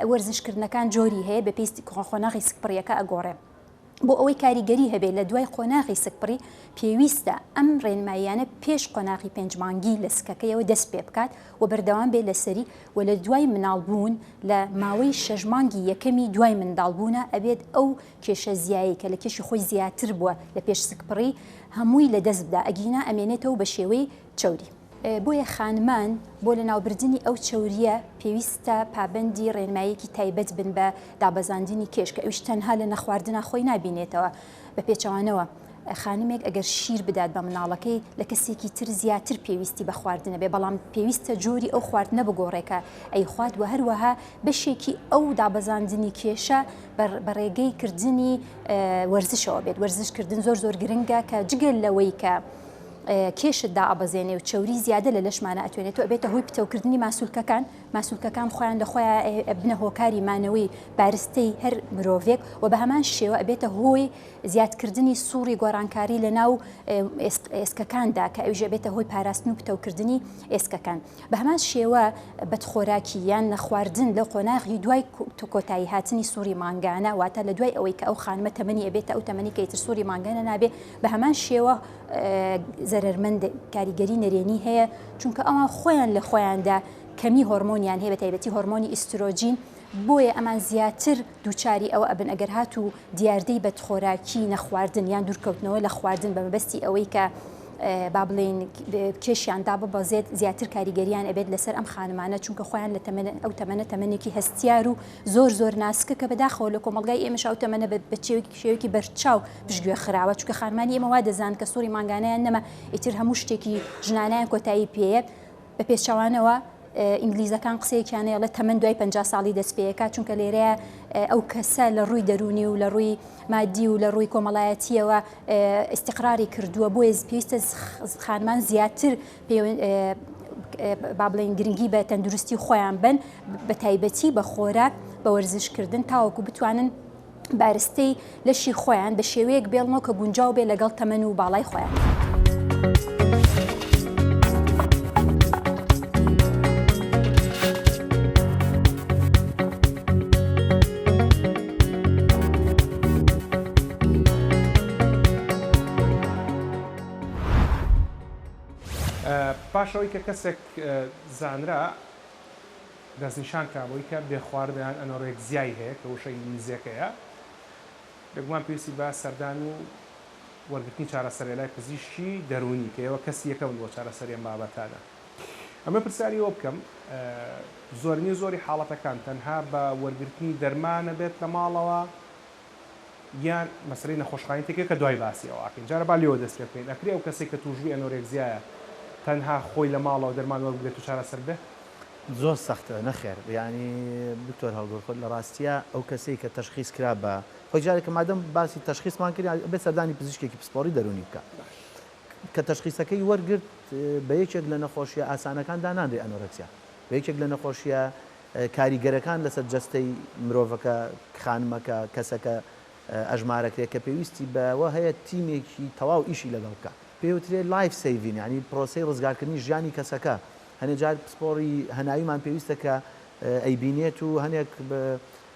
وەرزشکردنەکان جۆری هەیە بە پێی قۆناغی سکپڕیەکە ئەگۆڕێ. بۆ ئەوەی کاریگەری هەبێت لە دوای قۆناغی سکپڕی پێویستە ئەم ڕێنماییانە پێش قۆناغی پێنج مانگی لە سکەکەیەوە دەست پێ بکات و بەردەوام بێت لەسەری و لە دوای مناڵبوون لە ماوەی شەش مانگی یەکەمی دوای منداڵبوونە ئەبێت ئەو کێشە زیایەی کە لە کێشی خۆی زیاتر بووە لە پێش سکپڕی هەمووی لە دەست بدا ئەگینا ئەمێنێتەوە بە شێوەی چەوری. بۆیە خانمان بۆ لەناوبردنی ئەو چەورییە پێویستە پابەندی ڕێنماییەکی تایبەت بن بە دابەزاندنی کێش کە ئەویش تەنها لە نەخواردنا خۆی نابینێتەوە بە پێچەوانەوە خانمێک ئەگەر شیر بدات بە مناڵەکەی لە کەسێکی تر زیاتر پێویستی بە خواردنە بێ بەڵام پێویستە جۆری ئەو خواردنە بگۆڕێ کە ئەیخوات و هەروەها بەشێکی ئەو دابەزاندنی کێشە بە ڕێگەی کردنی وەرزشەوە بێت وەرزش کردن زۆر زۆر گرنگە کە جگە لەوەی کە کێشت دائەبەزێنێ و چەوری زیادە لە لەشمانە ئەتوێنێت و ئەبێتە هۆی پتەوکردنی ماسولکەکان. ماسولکەکان خۆیان لە خۆیان ئەبنە هۆکاری مانەوەی بارستەی هەر مرۆڤێک و بە هەمان شێوە ئەبێتە هۆی زیادکردنی سوڕی گۆڕانکاری لە ناو ئێسکەکاندا کە ئەویش ئەبێتە هۆی پاراستن و پتەوکردنی ئێسکەکان. بە هەمان شێوە بەدخۆراکی یان نەخواردن لە قۆناغی دوای کۆتایی هاتنی سوڕی مانگانە واتە لە دوای ئەوەی کە ئەو خانمە تەمەنی ئەبێتە ئەو تەمەنی کە ئیتر سوڕی مانگانە نابێ بە هەمان شێوە زەرەرمەند کاریگەری نەرێنی هەیە چونکە ئەوان خۆیان لە خۆیاندا کەمی هۆرمۆنیان هەیە بە تایبەتی هۆرمۆنی ئیسترۆجین بۆیە ئەمان زیاتر دووچاری ئەوە ئەبن ئەگەر هاتوو دیاردەی بەدخۆراکی نەخواردن یان دوورکەوتنەوە لە خواردن بە مەبەستی ئەوەی کە با بڵێین کێشیان داببەزێت زیاتر کاریگەریان ئەبێت لەسەر ئەم خانمانە چونکە خۆیان لە تەمەن ئەو تەمەنە تەمەنێکی هەستیار و زۆر زۆر ناسکە کە بەداخەوە لە کۆمەڵگای ئێمەش ئەو تەمەنە بە شێوەیەکی بەرچاو پشتگوێ خراوە چونکە خانمانی ئێمە وا دەزان کە سوڕی مانگانەیان نەما ئیتر هەموو شتێکی ژنانیان کۆتایی پێیە بە پێچەوانەوە ئینگلیزەکان قسەیەکیان هەیە ئەڵێ تەمەن دوای 50 ساڵی دەست پێیەکات چونکە لێرەیە ئەو کەسە لە ڕووی دەروونی و لە ڕووی مادی و لە ڕووی کۆمەڵایەتیەوە ئیستیقراری کردووە بۆیە پێویستە خانمان زیاتر با بڵێین گرنگی بە تەندروستی خۆیان بن بە تایبەتی بە خۆراک بە وەرزشکردن تاوەکو بتوانن بارستەی لەشی خۆیان بە شێوەیەک بێڵنەوە کە گونجاو بێ لەگەڵ تەمەن و باڵای خۆیان. پاش ئەوەی کە کەسێک زانرا دەستنیشان کرا بەوەی کە بێ خواردن یان ئەنۆرێکزیای هەیە کە وشە ئینگلیزیەکەیە، بێگومان پێویستی بە سەردان و وەرگرتنی چارەسەرە لای پزیشکی دەروونی کە ئێوە کەسی یەکەمن بۆ چارەسەری ئەم بابەتانە. ئەمە پرسیاری ئەوە بکەم زۆرینەی زۆری حاڵەتەکان تەنها بە وەرگرتنی دەرمانە بێت لە ماڵەوە یان مەسەلەی نەخۆشخانەی تێکەوێت کە دوای باسی ئەوە ئەکەین جارە با لێوە دەست پێ بکەین ئەکرێ ئەو کەسەی کە توشبووی ئەنۆرێکزیایە تەنها خۆی لە ماڵەوە دەرمان وەربگرێت و چارەسەر بێ؟ زۆر سەختە نەخێر یانی دکتۆر هەڵگورد خۆت لە ڕاستیا ئەو کەسەی کە تەشخیس کرا بە خۆی جارێک کە مادەم باسی تەشخیسمان کرد ئەبێ سەردانی پزیشکێکی پسپۆڕی دەروونی بکا کە تەشخیسەکەی وەرگرت بە یەکێک لە نەخۆشیە ئاسانەکان دانانرێ ئەنۆرەکسیا بە یەکێک لە نەخۆشیە کاریگەرەکان لەسەر جەستەی مرۆڤەکە، خانمەکە، کەسەکە ئەژمارەکرێت کە پێویستی بەوە هەیە تیمێکی تەواو ئیشی لەگەڵ بکات. پێی وترێ life saving یانی پرۆسەی ڕزگارکردنی ژیانی کەسەکە. هەنێ جار پسپۆڕی هەناویمان پێویستە کە ئەیبینێت و هەنێک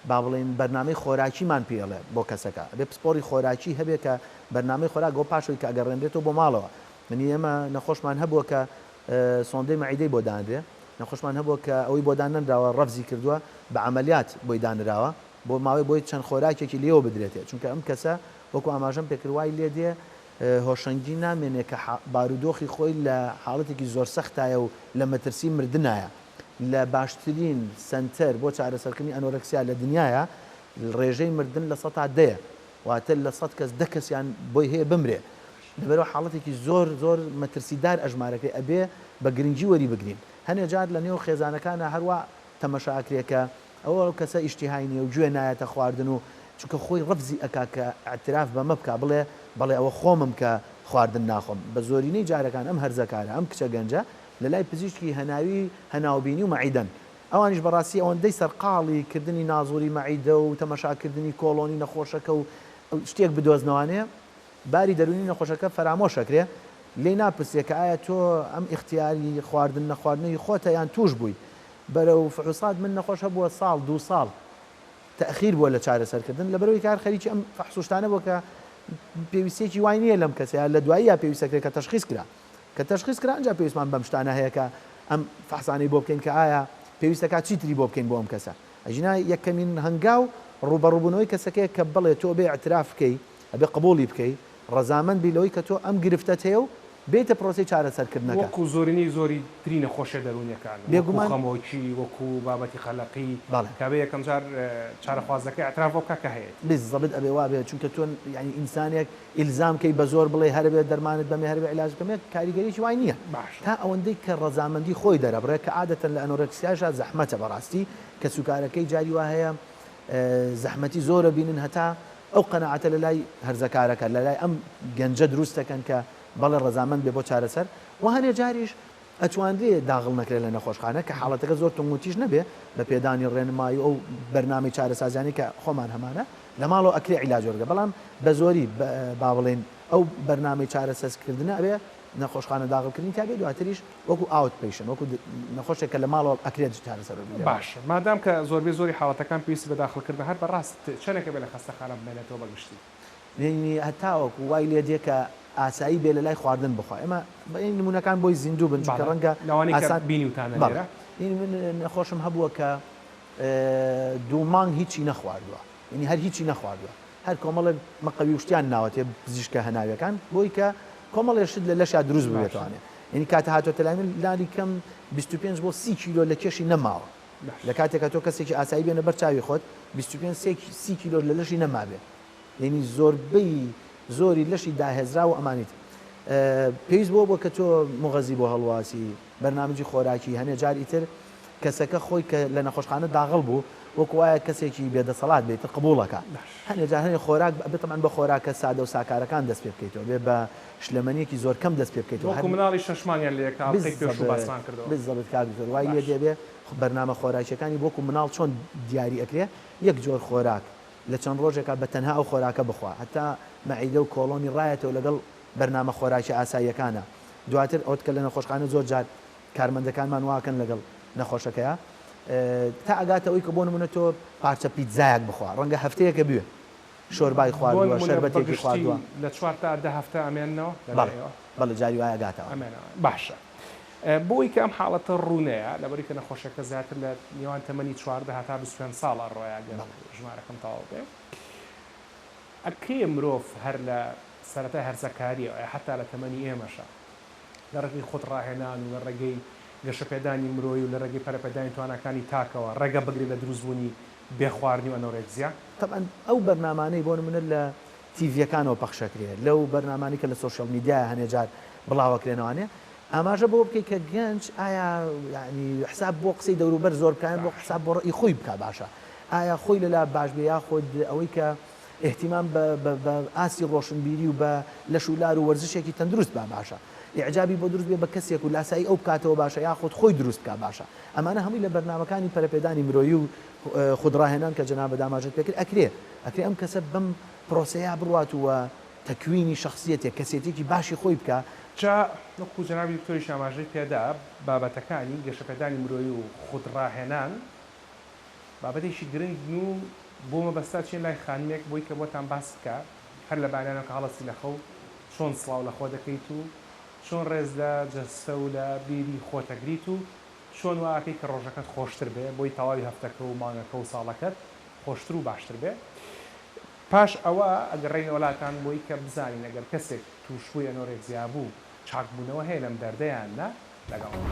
با بڵێین بەرنامەی خۆراکیمان پێ ئەڵێ بۆ کەسەکە. ئەبێ پسپۆڕی خۆراکی هەبێ کە بەرنامەی خۆراک بۆ پاش ئەوەی کە ئەگەڕێنرێتەوە بۆ ماڵەوە. یانی ئێمە نەخۆشمان هەبووە کە سۆندەی مەعیدەی بۆ دانرێ. نەخۆشمان هەبووە کە ئەوەی بۆ دانەنراوە ڕەفزی کردووە بە عەمەلیات بۆی دانراوە بۆ ماوەی بۆی چەند خۆراکێکی لێوە بدرێتێ چونکە ئەم کەسە وەکو ئاماژەم پێکرد وای لێ دێ هۆشەنگی نامێنێ کە بارودۆخی خۆی لە حاڵەتێکی زۆر سەختایە و لە مەترسی مردنایە لە باشترین سەنتەر بۆ چارەسەرکردنی ئەنۆرەکسیا لە دنیایا ڕێژەی مردن لە سەتا دەیە واتە لە سەت کەس دە کەسیان بۆی هەیە بمرێ لەبەرئەوە حاڵەتێکی زۆر زۆر مەترسیدار ئەژمارەکرێ ئەبێ بە گرنگی وەری بگرین هەنێ جار لە نێو خێزانەکانا هەروا تەمەشا ئەکرێ کە ئەوە ئەو کەسە ئیشتیهای نیە و گوێ نایەتە خواردن و چونکە خۆی ڕەفزی ئەکا کە ئیعتراف بەمە بکا بڵێ بەڵێ ئەوە خۆمم کە خواردن ناخۆم بە زۆرینەی جارەکان ئەم هەرزەکارە ئەم کچە گەنجە لە لای پزیشکی هەناوی هەناوبینی و مەعیدەن ئەوانیش بەڕاستی ئەوەندەی سەرقاڵی کردنی نازوری مەعیدە و تەمەشا کردنی کۆڵۆنی نەخۆشەکە و شتێک بدۆزنەوانێ باری دەروونی نەخۆشەکە فەرامۆش ئەکرێ، لێی ناپرسرێ کە ئایا تۆ ئەم ئیختیاری خواردن نەخواردنە هی خۆتە یان تووش بووی بەرەو فحوسات من نەخۆش هەبووە ساڵ دووساڵ تەئخیر بووە لە چارەسەرکردن لەبەرئەوەی کە هەر خەریکی ئەم فەحس و شتانە بووە کە پێویستیەکی وای نییە لەم کەسەیا لە دواییا پێویست ئەکرێ کە تەشخیس کرا کە تەشخیس کرا ئەنجا پێویستمان بەم شتانە هەیە کە ئەم فەحسانەی بۆ بکەین کە ئایا پێویستە کا چیتری بۆ بکەین بۆ ئەم کەسە ئەگینا یەکەمین هەنگاو ڕووبەڕووبوونەوەی کەسەکەیە کە بڵێ تۆ بێ ئیعتراف بکەی ئەبێ قبوڵی بکەی ڕەزامەند بی لەوەی کە تۆ ئەم گرفتەت هەیە و بێیتە پرۆسەی چارەسەرکردنەکە. وەکو زۆرینەی زۆری تری نەخۆشیە دەروونیەکان، وەکو بێگومان. خەمۆکی، وەکو بابەتی قەلەقی، بەڵێ. کە ئەبێ یەکەم جار چارەخوازەکە ئیعتراف بەوە بکا کە هەیەتی. بالضبط ئەبێ وابێ چونکە تۆ یانی ئینسانێک ئیلزام کەی بە زۆر بڵێی هەربێ دەرمانت بەمێ هەربێ عیلاج بکەمێ کاریگەریی وای نییە باشە. تا ئەوەندەی کە ڕەزامەندی خۆی دەرەبڕێ کە عادەتەن لە ئەنۆرێکسیاشا زەحمەتە بەڕاستی کەسوکارەکەی جاری وا هەیە زەحمەتی زۆر ئەبینن هەتا ئەو قەناعەتە لە لای هەرزەکارەکە لە لای ئەم گەنجە دروست دەکەن کە بەڵێ ڕەزامەند بێ بۆ چارەسەر و هەنێ جاریش. ئەتوانرێ داغڵ نەکرێ لە نەخۆشخانە کە حاڵەتەکە زۆر توندوتیژ نەبێ بە پێدانی ڕێنمایی و ئەو بەرنامەی چارەسازیانەی کە خۆمان هەمانە لە ماڵەوە ئەکرێ عیلاج وەرگرێ بەڵام بە زۆری با بڵێین ئەو بەرنامەی چارەسەزکردنە ئەبێ نەخۆشخانە داغڵکردنی تیا بێ دواتریش وەکو outpatient وەکو نەخۆشێک کە لە ماڵەوە ئەکرێت چارەسەر وەربگرێ. باشە مادام کە زۆربەی زۆری حاڵەتەکان پێویستی بە داخڵکردنە هەر بەڕاست چەنێک ئەبێ لە خەستەخانە بمێنێتەوە بە گشتی؟ یەعنی هەتاوەکو وای لێ دێ کە ئاسایی بێ لەلای خواردن بخوا ئێمە نمونەکان بۆی زیندوو بن چونکە ڕەنگە لەوانەی کە بینیوتانە لێرە. یەعنی من نەخۆشم هەبووە کە دوو مانگ هیچی نەخواردووە یەعنی هەر هیچی نەخواردووە هەر کۆمەڵێک مەقەوی و شتیان ناوەتێ پزیشکە هەناویەکان بۆی کە کۆمەڵێ شت لە لەشا دروست ببێتوانێ یەعنی کاتە هاتۆتە لای من لانی کەم 25 بۆ 30 کیلۆ لە کێشی نەماوە لە کاتێکا تۆ کەسێکی ئاسایی بێنە بەر چاوی خۆت 25 سی کیلۆ لە لەشی نەمابێ یەعنی زۆربەی زۆری لەشی داهێزراو و ئەمانیت پێویست بۆ بووە کە تۆ موغەزی بۆ هەڵواسی، بەرنامجی خۆراکی، هەنێ جار ئیتر کەسەکە خۆی کە لە نەخۆشخانە داغڵ بوو وەکو وایە کەسێکی بێ دەسەڵات بێ ئیتر قبوڵەکا هەنێ جار هەنێ خۆراک ئەبێ تەبعەن بە خۆراکە سادە و ساکارەکان دەست پێ بکەیتەوە بێ بە شلەمەنیەکی زۆر کەم دەست پێ بکەیتەوە هەر وەکو مناڵی شەش مانگیان لە یەکە ئەڵقەی پێشوو باسمان کردەوە. بالضبط کاک دکتۆر وای لێ دێ بێ بەرنامە خۆراکیەکانی وەکو مناڵ چۆن دیاری ئەکرێ یەک جۆر خۆراک لە چەند ڕۆژێکا بە تەنها ئەو خۆراکە بخوا هەتا مەعیدە و کۆڵۆنی ڕایەتەوە لەگەڵ بەرنامە خۆراکیە ئاساییەکانا دواتر ئەوت کە لە نەخۆشخانە زۆر جار کارمەندەکانمان واکەن لەگەڵ نەخۆشەکەیا تا ئەگاتە ئەوی کە بۆ نمونە تۆ پارچە پیتزایەک بخوا ڕەنگە هەفتەیەکە بوێ شۆربای بۆ خواردووە نمونە بە شەربەتێکی گشتی خواردووە. لە چوار تا دە هەفتە ئەمێننەوە لە بەڵێ لای ئێوە؟ بەڵێ جاری وایە ئەگاتەوە. ئەمێنەوە باشە بۆ ئەوی کە ئەم حاڵەتە ڕوونەیە لەبەرئەوەی کە نەخۆشەکە زیاتر لە نێوان تەمەنی 14 هەتا 25 ساڵ ئەڕۆیە گەر بەڵێ. ژمارەکەم تەواو بێ ئەکرێ مرۆڤ هەر لە سەرەتای هەرزەکاریەوە یا حەتا لە تەمەنی ئێمەشا لە ڕێگەی خود ڕاهێنان و لە ڕێگەی گەشەپێدانی مرۆیی و لە ڕێگەی پەرەپێدانی تواناکانی تاکەوە ڕێگە بگرێت لە دروستبوونی بێخواردنی و ئەنۆرێکزیا؟ تەبعەن ئەو بەرنامانەی بۆ نمونە لە تیڤیەکانەوە پەخشەکرێ لەو بەرنامانەی کە لە سۆشیال میدیایا هەنێ جار بڵاوەکرێنەوانێ ئاماژە بەوە بکەی کە گەنج ئایا یانی حساب بۆ قسەی دەوروبەر زۆر بکا یان بۆ حساب بۆ ڕەئی خۆی بکا باشە ئایا خۆی لەلا باش بێ یاخود ئەوەی کە ئیهتیمام بە بە بە ئاستی ڕۆشنبیری و بە لەش و لار و وەرزشێکی تەندروست با باشە ئیعجابی بۆ دروست بێ بە کەسێک و لاسایی ئەو بکاتەوە باشە یاخود خۆی دروست بکا باشە ئەمانە هەمووی لە بەرنامەکانی پەرەپێدانی مرۆیی و خود ڕاهێنان کە جەنابت ئاماژەت پێکرد ئەکرێ ئەکرێ ئەم کەسە بەم پرۆسەیە بڕوات و تەکوینی شەخسیەتێک کەسێتیەکی باشی خۆی بکا. جا وەکو جەنابی دکتۆریش ئاماژەی پێدا بابەتەکانی گەشەپێدانی مرۆیی و خود ڕاهێنان بابەتێکی گرنگن و بۆ مەبەستە ئەچینە لای خانمێک بۆی کە بۆتان باس بکا هەر لە بەیانیانەوە کە هەڵەستی لە خەو چۆن سڵاو لە خۆ دەکەیت و چۆن ڕێز لە جەستە و لە بیری خۆت ئەگریت و چۆن وا ئەکەی کە ڕۆژەکەت خۆشتر بێ بۆی تەواوی هەفتەکە و مانگەکە و ساڵەکەت خۆشتر و باشتر بێ پاش ئەوە ئەگەڕێینەوە لاتان بۆی کە بزانین ئەگەر کەسێک تووشبووی ئەنۆرێکزیا بوو چاکبوونەوە هەیە لەم دەردە یان نا؟ لەگەڵمان.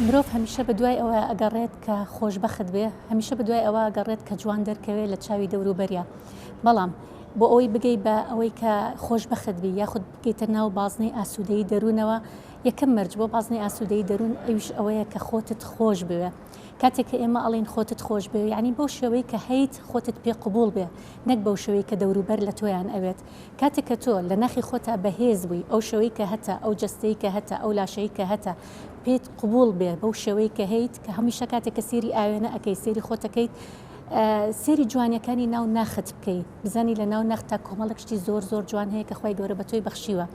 مرۆڤ هەمیشە بە دوای ئەوە ئەگەڕێت کە خۆشبەخت بێ هەمیشە بە دوای ئەوە ئەگەڕێت کە جوان دەرکەوێت لە چاوی دەوروبەریا بەڵام بۆ ئەوەی بگەی بە ئەوەی کە خۆشبەخت بی یاخود بگەیتە ناو بازنەی ئاسوودەیی دەروونەوە، یەکەم مەرج بۆ بازنەی ئاسوودەیی دەروون ئەویش ئەوەیە کە خۆتت خۆش بوێ. کاتێک کە ئێمە ئەڵێین خۆتت خۆش بوێ یانی بەو شێوەی کە هەیت خۆتت پێ قبوڵ بێ نەک بەو شێوەی کە دەوروبەر لە تۆیان ئەوێت. کاتێک کە تۆ لە ناخی خۆتا بەهێز بووی ئەو شێوەی کە هەتە ئەو جەستەی کە هەتە ئەو لاشەی کە هەتە پێت قبوڵ بێ بەو شێوەی کە هەیت کە هەمیشە کاتێک کە سێری ئاوێنە ئەکەی سێری خۆتەکەیت سێری جوانیەکانی ناو ناخت بکەی بزانی لە ناو ناختا کۆمەڵێک شتی زۆر زۆر جوان هەیە کە خوای گەورە بە تۆی بەخشیوە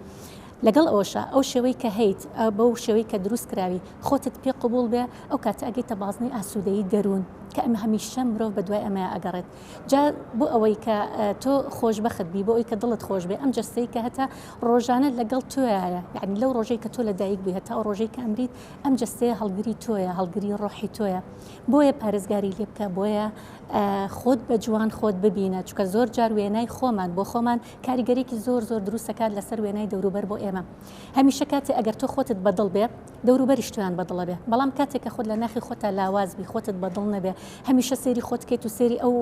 لەگەڵ ئەوەشا ئەو شێوەی کە هەیت بەو شێوەی کە دروست کراوی خۆتت پێ قبوڵ بێ ئەو کاتە ئەگەیتە بازنەی ئاسوودەیی دەروون کە ئەمە هەمیشە مرۆڤ بە دوای ئەمەیا ئەگەڕێت جا بۆ ئەوەی کە تۆ خۆشبەخت بی بۆ ئەوی کە دڵت خۆش بێ ئەم جەستەی کە هەتا ڕۆژانە لەگەڵ تۆیایە یعنی لەو ڕۆژەی کە تۆ لە دایک بووی هەتا ئەو ڕۆژەی کە ئەمریت ئەم جەستەیە هەڵگری تۆیە هەڵگری ڕۆحی تۆیە بۆیە پارێزگاری لێ بکە بۆیە خۆت بە جوان خۆت ببینە چونکە زۆر جار وێنای خۆمان بۆ خۆمان کاریگەرێکی زۆر زۆر دروستەکات لەسەر وێنای دەوروبەر بۆ ئێمە هەمیشە کاتێ ئەگەر تۆ خۆتت بەدڵ بێ دەوروبەریش تۆیان بەدڵە بێ بەڵام کاتێک کە خۆت لە ناخی خۆتا لاواز بی خۆتت بەدڵ نەبێ. هەمیشە سەیری خۆت کەیت و سەیری ئەو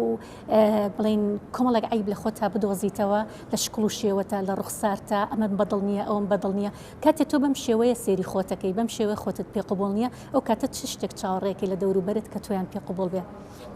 بڵێین کۆمەڵێک عەیب لە خۆتا بدۆزیتەوە لە شکڵ و شێوەتا لە ڕوخسارتا ئەمەم بەدڵ نییە ئەوم بەدڵ نییە کاتێ تۆ بەم شێوەیە سەیری خۆتەکەی بەم شێوەیە خۆتت پێ قبوڵ نییە ئەو کاتە چ شتێک چاوەڕێکەی لە دەوروبەرت کە تۆیان پێ قبوڵ بێ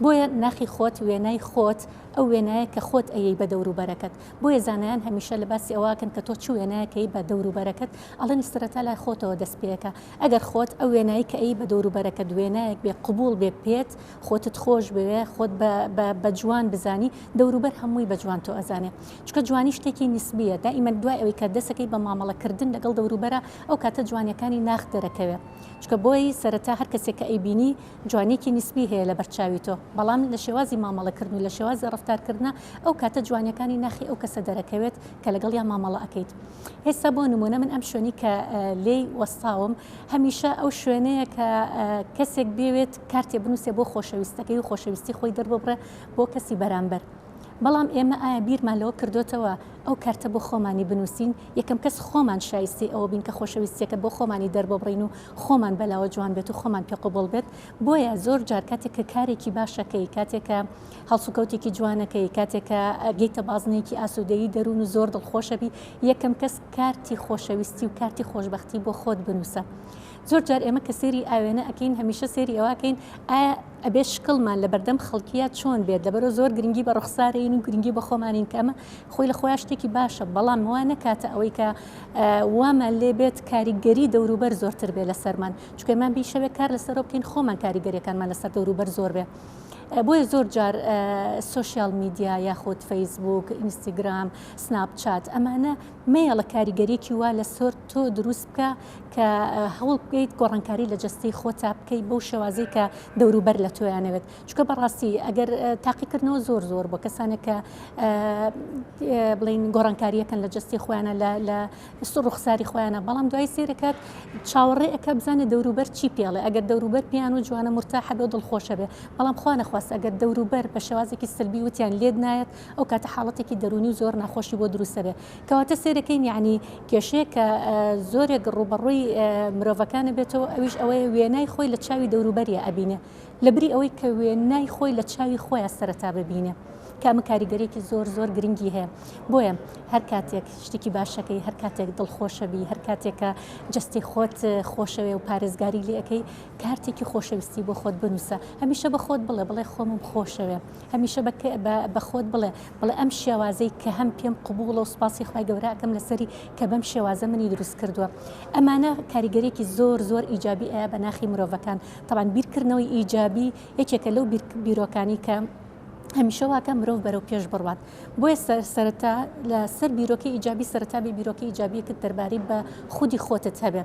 بۆیە ناخی خۆت وێنای خۆت ئەو وێنایە کە خۆت ئەیەی بە دەوروبەرەکەت بۆیە زانایان هەمیشە لە باسی ئەوەکەن کە تۆ چ وێنایەک ئەی بە دەوروبەرەکەت ئەڵێن سەرەتا لای خۆتەوە دەست پێکە ئەگەر خۆت ئەو وێنای کە ئەی بە دەوروبەرەکەت وێنایەک بێ قبوڵ بێ پێت خۆتت خۆش بوێ خۆت بە بە بە جوان بزانی دەوروبەر هەمووی بە جوان تۆ ئەزانێ چونکە جوانی شتێکی نیسبیە دائیمەن دوای ئەوەی کە دەسەکەی بە مامەڵە کردن لەگەڵ دەوروبەرا ئەو کاتە جوانیەکانی ناخ دەرەکەوێ چونکە بۆی سەرەتا هەر کەسێک کە ئەیبینی جوانیەکی نیسبی هەیە لەبەر چاوی تۆ بەڵام لە شێوازی مامەڵە کردن و لە شێوازی ڕەفتار کردنا ئەو کاتە جوانیەکانی ناخی ئەو کەسە دەرەکەوێت کە لەگەڵیا مامەڵە ئەکەیت ئێستا بۆ نمونە من ئەم شوێنی کە لێی وەستاوم هەمیشە ئەو شوێنەیە کە کەسێک بێوێت کارتێ بنووسێ بۆ خۆشەویستەکەی و خۆشەویستی خۆی دەرببڕێ بۆ کەسی بەرامبەر. بەڵام ئێمە ئایا بیرمان لەوە کردۆتەوە ئەو کارتە بۆ خۆمانی بنووسین؟ یەکەم کەس خۆمان شایستەی ئەوە بین کە خۆشەویستیەکە بۆ خۆمانی دەرببڕین و خۆمان بەلاوە جوان بێت و خۆمان پێ قبوڵ بێت. بۆیە زۆر جار کاتێک کە کارێکی باشەکەی، کاتێک کە هەڵسوکەوتێکی جوانەکەی، کاتێک کە گەیتە بازنەیەکی ئاسوودەیی دەروون و زۆر دڵخۆشەبی، یەکەم کەس کارتی خۆشەویستی و کارتی خۆشبەختی بۆ خۆت بنووسە. زۆر جار ئێمە کە سەیری ئاوێنە ئەکەین هەمیشە سەیری ئەوە ئەکەین ئایا ئەبێ شکڵمان لە بەردەم خەڵکییا چۆن بێت لەبەرئەوە زۆر گرنگی بە ڕوخسارەین و گرنگی بە خۆمانین کە ئەمە خۆی لە خۆیا شتێکی باشە بەڵام وا نەکاتە ئەوەی کە وامان لێ بێت کاریگەری دەوروبەر زۆرتر بێ لەسەرمان چونکە ئێمە بیشەوێ کار لەسەرەوە بکەین خۆمان کاریگەریەکانمان لەسەر دەوروبەر زۆر بێ. بۆیە زۆر جار سۆشیال میدیا یاخود فەیسبوک، ئینستیگرام، سناپچات ئەمانە مەیەڵە کاریگەریەکی وا لەسەر تۆ دروست بکە کە هەوڵ بکەیت گۆڕانکاری لە جەستەی خۆتا بکەیت بەو شێوازەی کە دەوروبەر لە تۆیانەوێت چونکە بەڕاستی ئەگەر تاقیکردنەوە زۆر زۆر بۆ کەسانێک کە بڵین گۆڕانکاریەکەن لە جەستی خۆیانە لە ڕوخساری خۆیانە بەڵام دوای سێرەکات چاوەڕێ ئەکە بزانێت دەوروبەر چی پێڵێ ئەگەر دەوروبەر پێیان و جوانە مرتاحە بێ دڵخۆشە بێ بەڵام خوا نەخواست ئەگەر دەوروبەر بە شێوازێکی سلبی وتیان لێت نایەت ئەو کاتە حاڵەتێکی دەروونی و زۆر ناخۆشی بۆ دروستە بێ کەواتە سەیرەکەین یەعنی کێشەیەک کە زۆرێک ڕووبەڕووی مرۆڤەکانە بێتەوە ئەویش ئەوەیە وێنای خۆی لە چاوی دەوروبەریا ئەبینێ لەبری ئەوەی کە وێنای خۆی لە چاوی خۆیان سەرەتا ببینێ کە ئەمە کاریگەریەکی زۆر زۆر گرنگی هەیە بۆیە هەر کاتێک شتێکی باشەکەی هەر کاتێک دڵخۆشەبی هەر کاتێک کە جەستەی خۆت خۆشەوێ و پارێزگاری لێ ئەەکەی کارتێکی خۆشەویستی بۆ خۆت بنووسە هەمیشە بە خۆت بڵێ بڵێ خۆمم خۆشەوێ هەمیشە بە خۆت بڵێ، بڵێ ئەم شێوازەی کە هەم پێم قبوڵە و سوپاسی خوای گەورە ئەکەم لەسەری کە بەم شێوازە منی دروست کردووە. ئەمانە کاریگەریەکی زۆر زۆر ئیجابی ئەیا بە ناخی مرۆڤەکان. تەبعەن بیرکردنەوەی ئیجابی یەکێکە لەو بیرۆکانی کە هەمیشە واکە مرۆڤ بەرەو پێش بڕوات. بۆیە سەرەتا لە سەر بیرۆکەی ئیجابی سەرەتا بێ بیرۆکەی ئیجابیەکت دەربارەی بە خودی خۆتت هەبێ.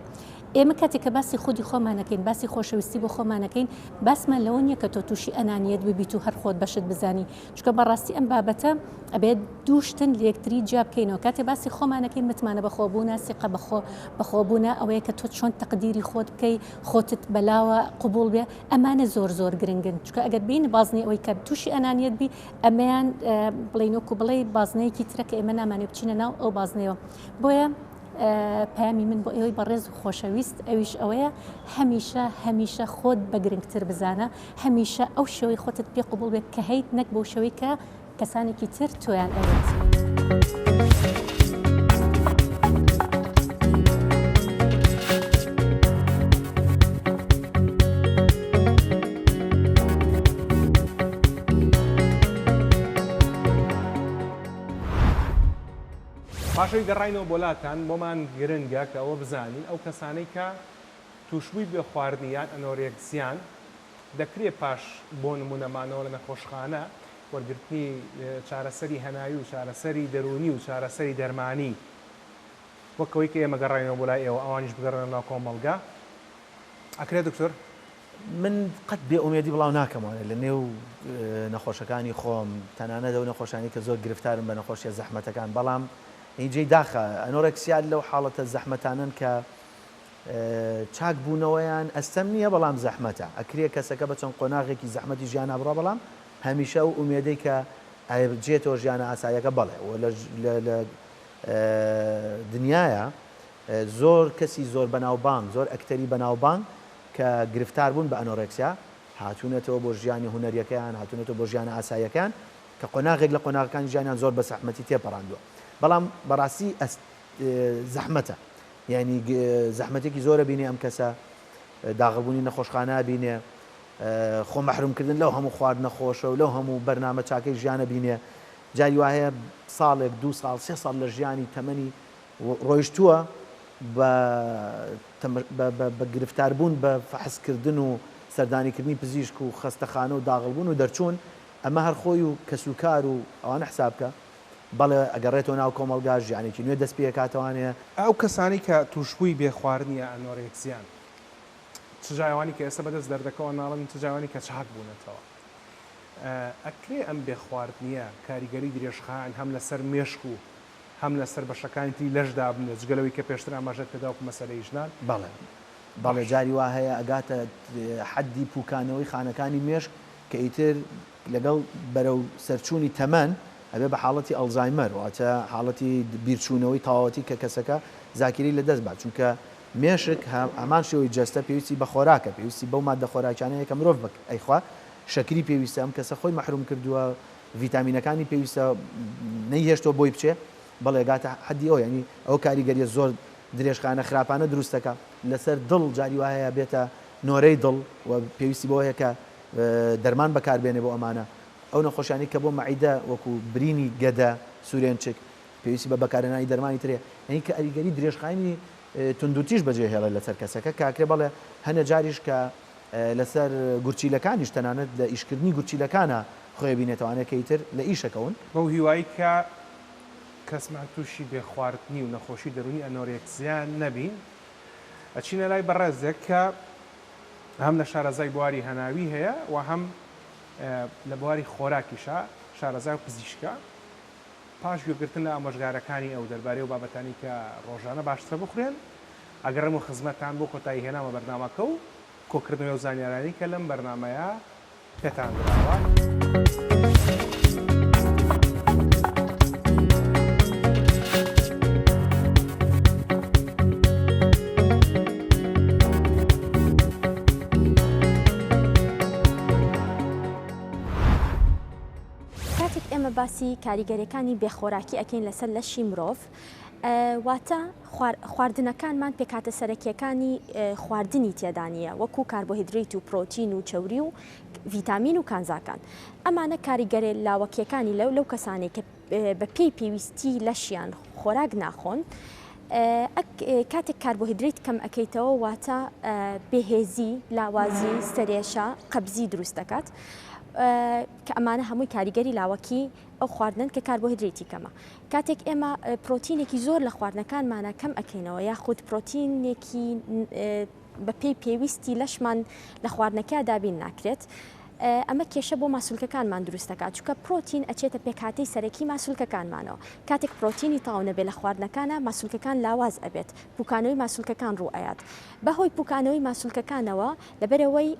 ئێمە کاتێک کە باسی خودی خۆمان ئەکەین، باسی خۆشەویستی بۆ خۆمان ئەکەین، باسمان لەوە نییە کە تۆ تووشی ئەنانیەت ببیت و هەر خۆت بەشت بزانی، چونکە بەڕاستی ئەم بابەتە ئەبێت دوو شتن لەیەکتری جیا بکەینەوە، کاتێ باسی خۆمان ئەکەین متمانە بەخۆبوونە، سیقە بەخۆ بەخۆبوونە، ئەوەیە کە تۆ چۆن تەقدیری خۆت بکەی، خۆتت بەلاوە قبوڵ بێ، ئەمانە زۆر زۆر گرنگن، چونکە ئەگەر بێینە بازنەی ئەوەی کە تووشی ئەنانیەت بی، ئەمەیان بڵێین وەکو بڵێی بازنەیەکی ترە کە ئێمە نامانەوێ بچینە ناو ئەو بازنەیەوە، بۆیە. پەیامی من بۆ ئێوەی بەڕێز و خۆشەویست ئەویش ئەوەیە هەمیشە هەمیشە خۆت بە گرنگتر بزانە هەمیشە ئەو شێوەی خۆتت پێ قبوڵ بێت کە هەیت نەک بەو شێوەی کە کەسانێکی تر تۆیان ئەوێت. پاش ئەوەی گەڕاینەوە بۆ لاتان بۆمان گرنگە کە ئەوە بزانین ئەو کەسانەی کە توشبووی بێ خواردنی یان ئەنۆرێکسیان دەکرێ پاش بۆ نموونە مانەوە لە نەخۆشخانە وەرگرتنی چارەسەری هەناوی و چارەسەری دەروونی و چارەسەری دەرمانی وەک ئەوەی کە ئێمە گەڕاینەوە بۆ لای ئێوە ئەوانیش بگەڕێنەوە ناو کۆمەڵگا ئەکرێ دکتۆر؟ من قەت بێ ئومێدی بڵاو ناکەمەوە لە نێو نەخۆشەکانی خۆم تەنانەت ئەو نەخۆشانەی کە زۆر گرفتارن بە نەخۆشیە زەحمەتەکان بەڵام هی جێی داخە ئەنۆرێکسیا لەو حاڵەتە زەحمەتانەن کە چاک بوونەوەیان ئەستەم نییە بەڵام زەحمەتە ئەکرێ کەسەکە بە چەند قۆناغێکی زەحمەتی ژیانا بڕا بەڵام هەمیشە ئەو ئومێدەی کە ئەجێتەوە ژیانە ئاساییەکە بەڵێ و لە دنیاە زۆر کەسی زۆر بەناوبانگ زۆر ئەکتەری بەناوبانگ کە گرفتار بوون بە ئەنۆرێکسیا. هاتوونەتەوە بۆ ژیانی هونەریەکەیان، هاتوونەتەوە بۆ ژیانە ئاساییەکەیان کە قۆناغێک لە قۆناغەکانی ژیانیان زۆر بە زەحمەتی تێپەڕاندووە. بەڵام بەڕاستی زەحمەتە. یانی زەحمەتێکی زۆر ئەبینێ ئەم کەسە، داغڵبوونی نەخۆشخانە ئەبینێ، خۆ مەحرومکردن لەو هەموو خواردنە خۆشە و لەو هەموو بەرنامە چاکەی ژیان ئەبینێ. جاری وا هەیە ساڵێک، دوو ساڵ، سێ ساڵ لە ژیانی تەمەنی ڕۆیشتووە بە بە گرفتاربوون بە فەحسکردن و سەردانیکردنی پزیشک و خەستەخانە و داغڵبوون و دەرچوون، ئەمە هەر خۆی و کەسوکار و ئەوانە حساب بکە، بەڵێ ئەگەڕێتەوە ناو کۆمەڵگا، ژیانێکی نوێ دەست پێکاتەوانێ. ئەو کەسانەی کە تووشبووی بێ خواردنی یا ئەنۆرێکزیان، چ جا ئەوانی کە ئێستا بەدەست دەردەکەوە ناڵن، چ جا ئەوانی کە چاک بوونەتەوە، ئەکرێ ئەم بێ خواردنییە کاریگەری درێژخایەن هەم لەسەر مێشک و هەم لەسەر بەشەکانی تری لەش دابنێت جگە لەوەی کە پێشتر ئاماژەت پێدا وەکو مەسەلەی ژنان؟ بەڵێ بەڵێ جاری وا هەیە ئەگاتە حەدی پوکانەوەی خانەکانی مێشک کە ئیتر لەگەڵ بەرەو سەرچوونی تەمەن ئەبێ بە حاڵەتی ئەڵزایمەر واتە حاڵەتی بیرچوونەوەی تەواوەتی کە کەسەکە زاکیرەی لەدەست بات چونکە مێشک هەمان شێوەی جەستە پێویستی بە خۆراکە پێویستی بەو ماددە خۆراکیانەیە کە مرۆڤ ئەیخوا شەکری پێویستە ئەم کەسە خۆی مەحروم کردووە ڤیتامینەکانی پێویستە نەیهێشتووە بۆی بچێ بەڵێ گاتە حەدی ئەو یانی ئەو کاریگەریە زۆر درێژخایەنە خراپانە دروست دەکا لەسەر دڵ جاری وا هەیە بێتە نۆرەی دڵ و پێویستی بەوە هەیە کە دەرمان بەکار بێنێ بۆ ئەمانە ئەو نەخۆشیانەی کە بۆ مەعیدە وەکو برینی گەدە سورێنچک پێویستی بە بەکارهێنانی دەرمانی ترێ یانی کاریگەری درێژخایەنی توندوتیژ بەجێ هێڵێ لەسەر کەسەکە کاکرێ بەڵێ هەنێ جاریش کە لەسەر گورچیلەکانیش تەنانەت لە ئیشکردنی گورچیلەکانا خۆی ئەبینێتەوانێ کە ئیتر لە ئیشەکەون. بەو هیوای کە کەسمان توشی بێ خواردنی و نەخۆشی دەرونی ئەنۆرێکزیا نەبین ئەچینە لای بەڕێزێک کە هەم لە شارەزای بواری هەناوی هەیە و هەم لە بواری خۆراکیشا شارەزا و پزیشکە پاش گوێگرتن لە ئامۆژگارەکانی ئەو دەربارەی ئەو بابەتانەی کە ڕۆژانە باشترە بخورێن ئەگەڕێمەوە خزمەتتان بۆ کۆتایی هێنان بە بەرنامەکە و کۆکردنەوەی ئەو زانیارانەی کە لەم بەرنامەیە پێتان دراوە. کاتێک ئێمە باسی کاریگەریەکانی بێخۆراکی ئەکەین لەسەر لەشی مرۆڤ واتە خواردنەکانمان پێکهاتە سەرەکیەکانی خواردنی تێدا نییە وەکو کاربۆهیدرەیت و پرۆتین و چەوری و ڤیتامین و کانزاکان ئەمانە کاریگەرێ لاوەکیەکانی لەو لەو کەسانەی کە بە پێی پێویستی لەشیان خۆراک ناخۆن کاتێک کاربۆهیدرەیت کەم ئەکەیتەوە واتە بێهێزی لاوازی سەرێشە قەبزی دروست دەکات کە ئەمانە هەمووی کاریگەری لاوەکی ئەو خواردنەن کە کاربۆهیدرەیتی کەمە. کاتێک ئێمە پرۆتینێکی زۆر لە خواردنەکانمانە کەم ئەکەینەوە یاخود پرۆتینێکی بەپێی پێویستی لەشمان لە خواردنەکە دابین ناکرێت ئەمە کێشە بۆ ماسولکەکانمان دروست دەکات چونکە پرۆتین ئەچێتە پێکهاتەی سەرەکی ماسولکەکانمانەوە کاتێک پرۆتینی تاو نەبێت لە خواردنەکانە ماسولکەکان لاواز ئەبێت پوکانەوەی ماسولکەکان ڕوو ئەیات بەهۆی پوکانەوەی ماسولکەکانەوە لەبەرئەوەی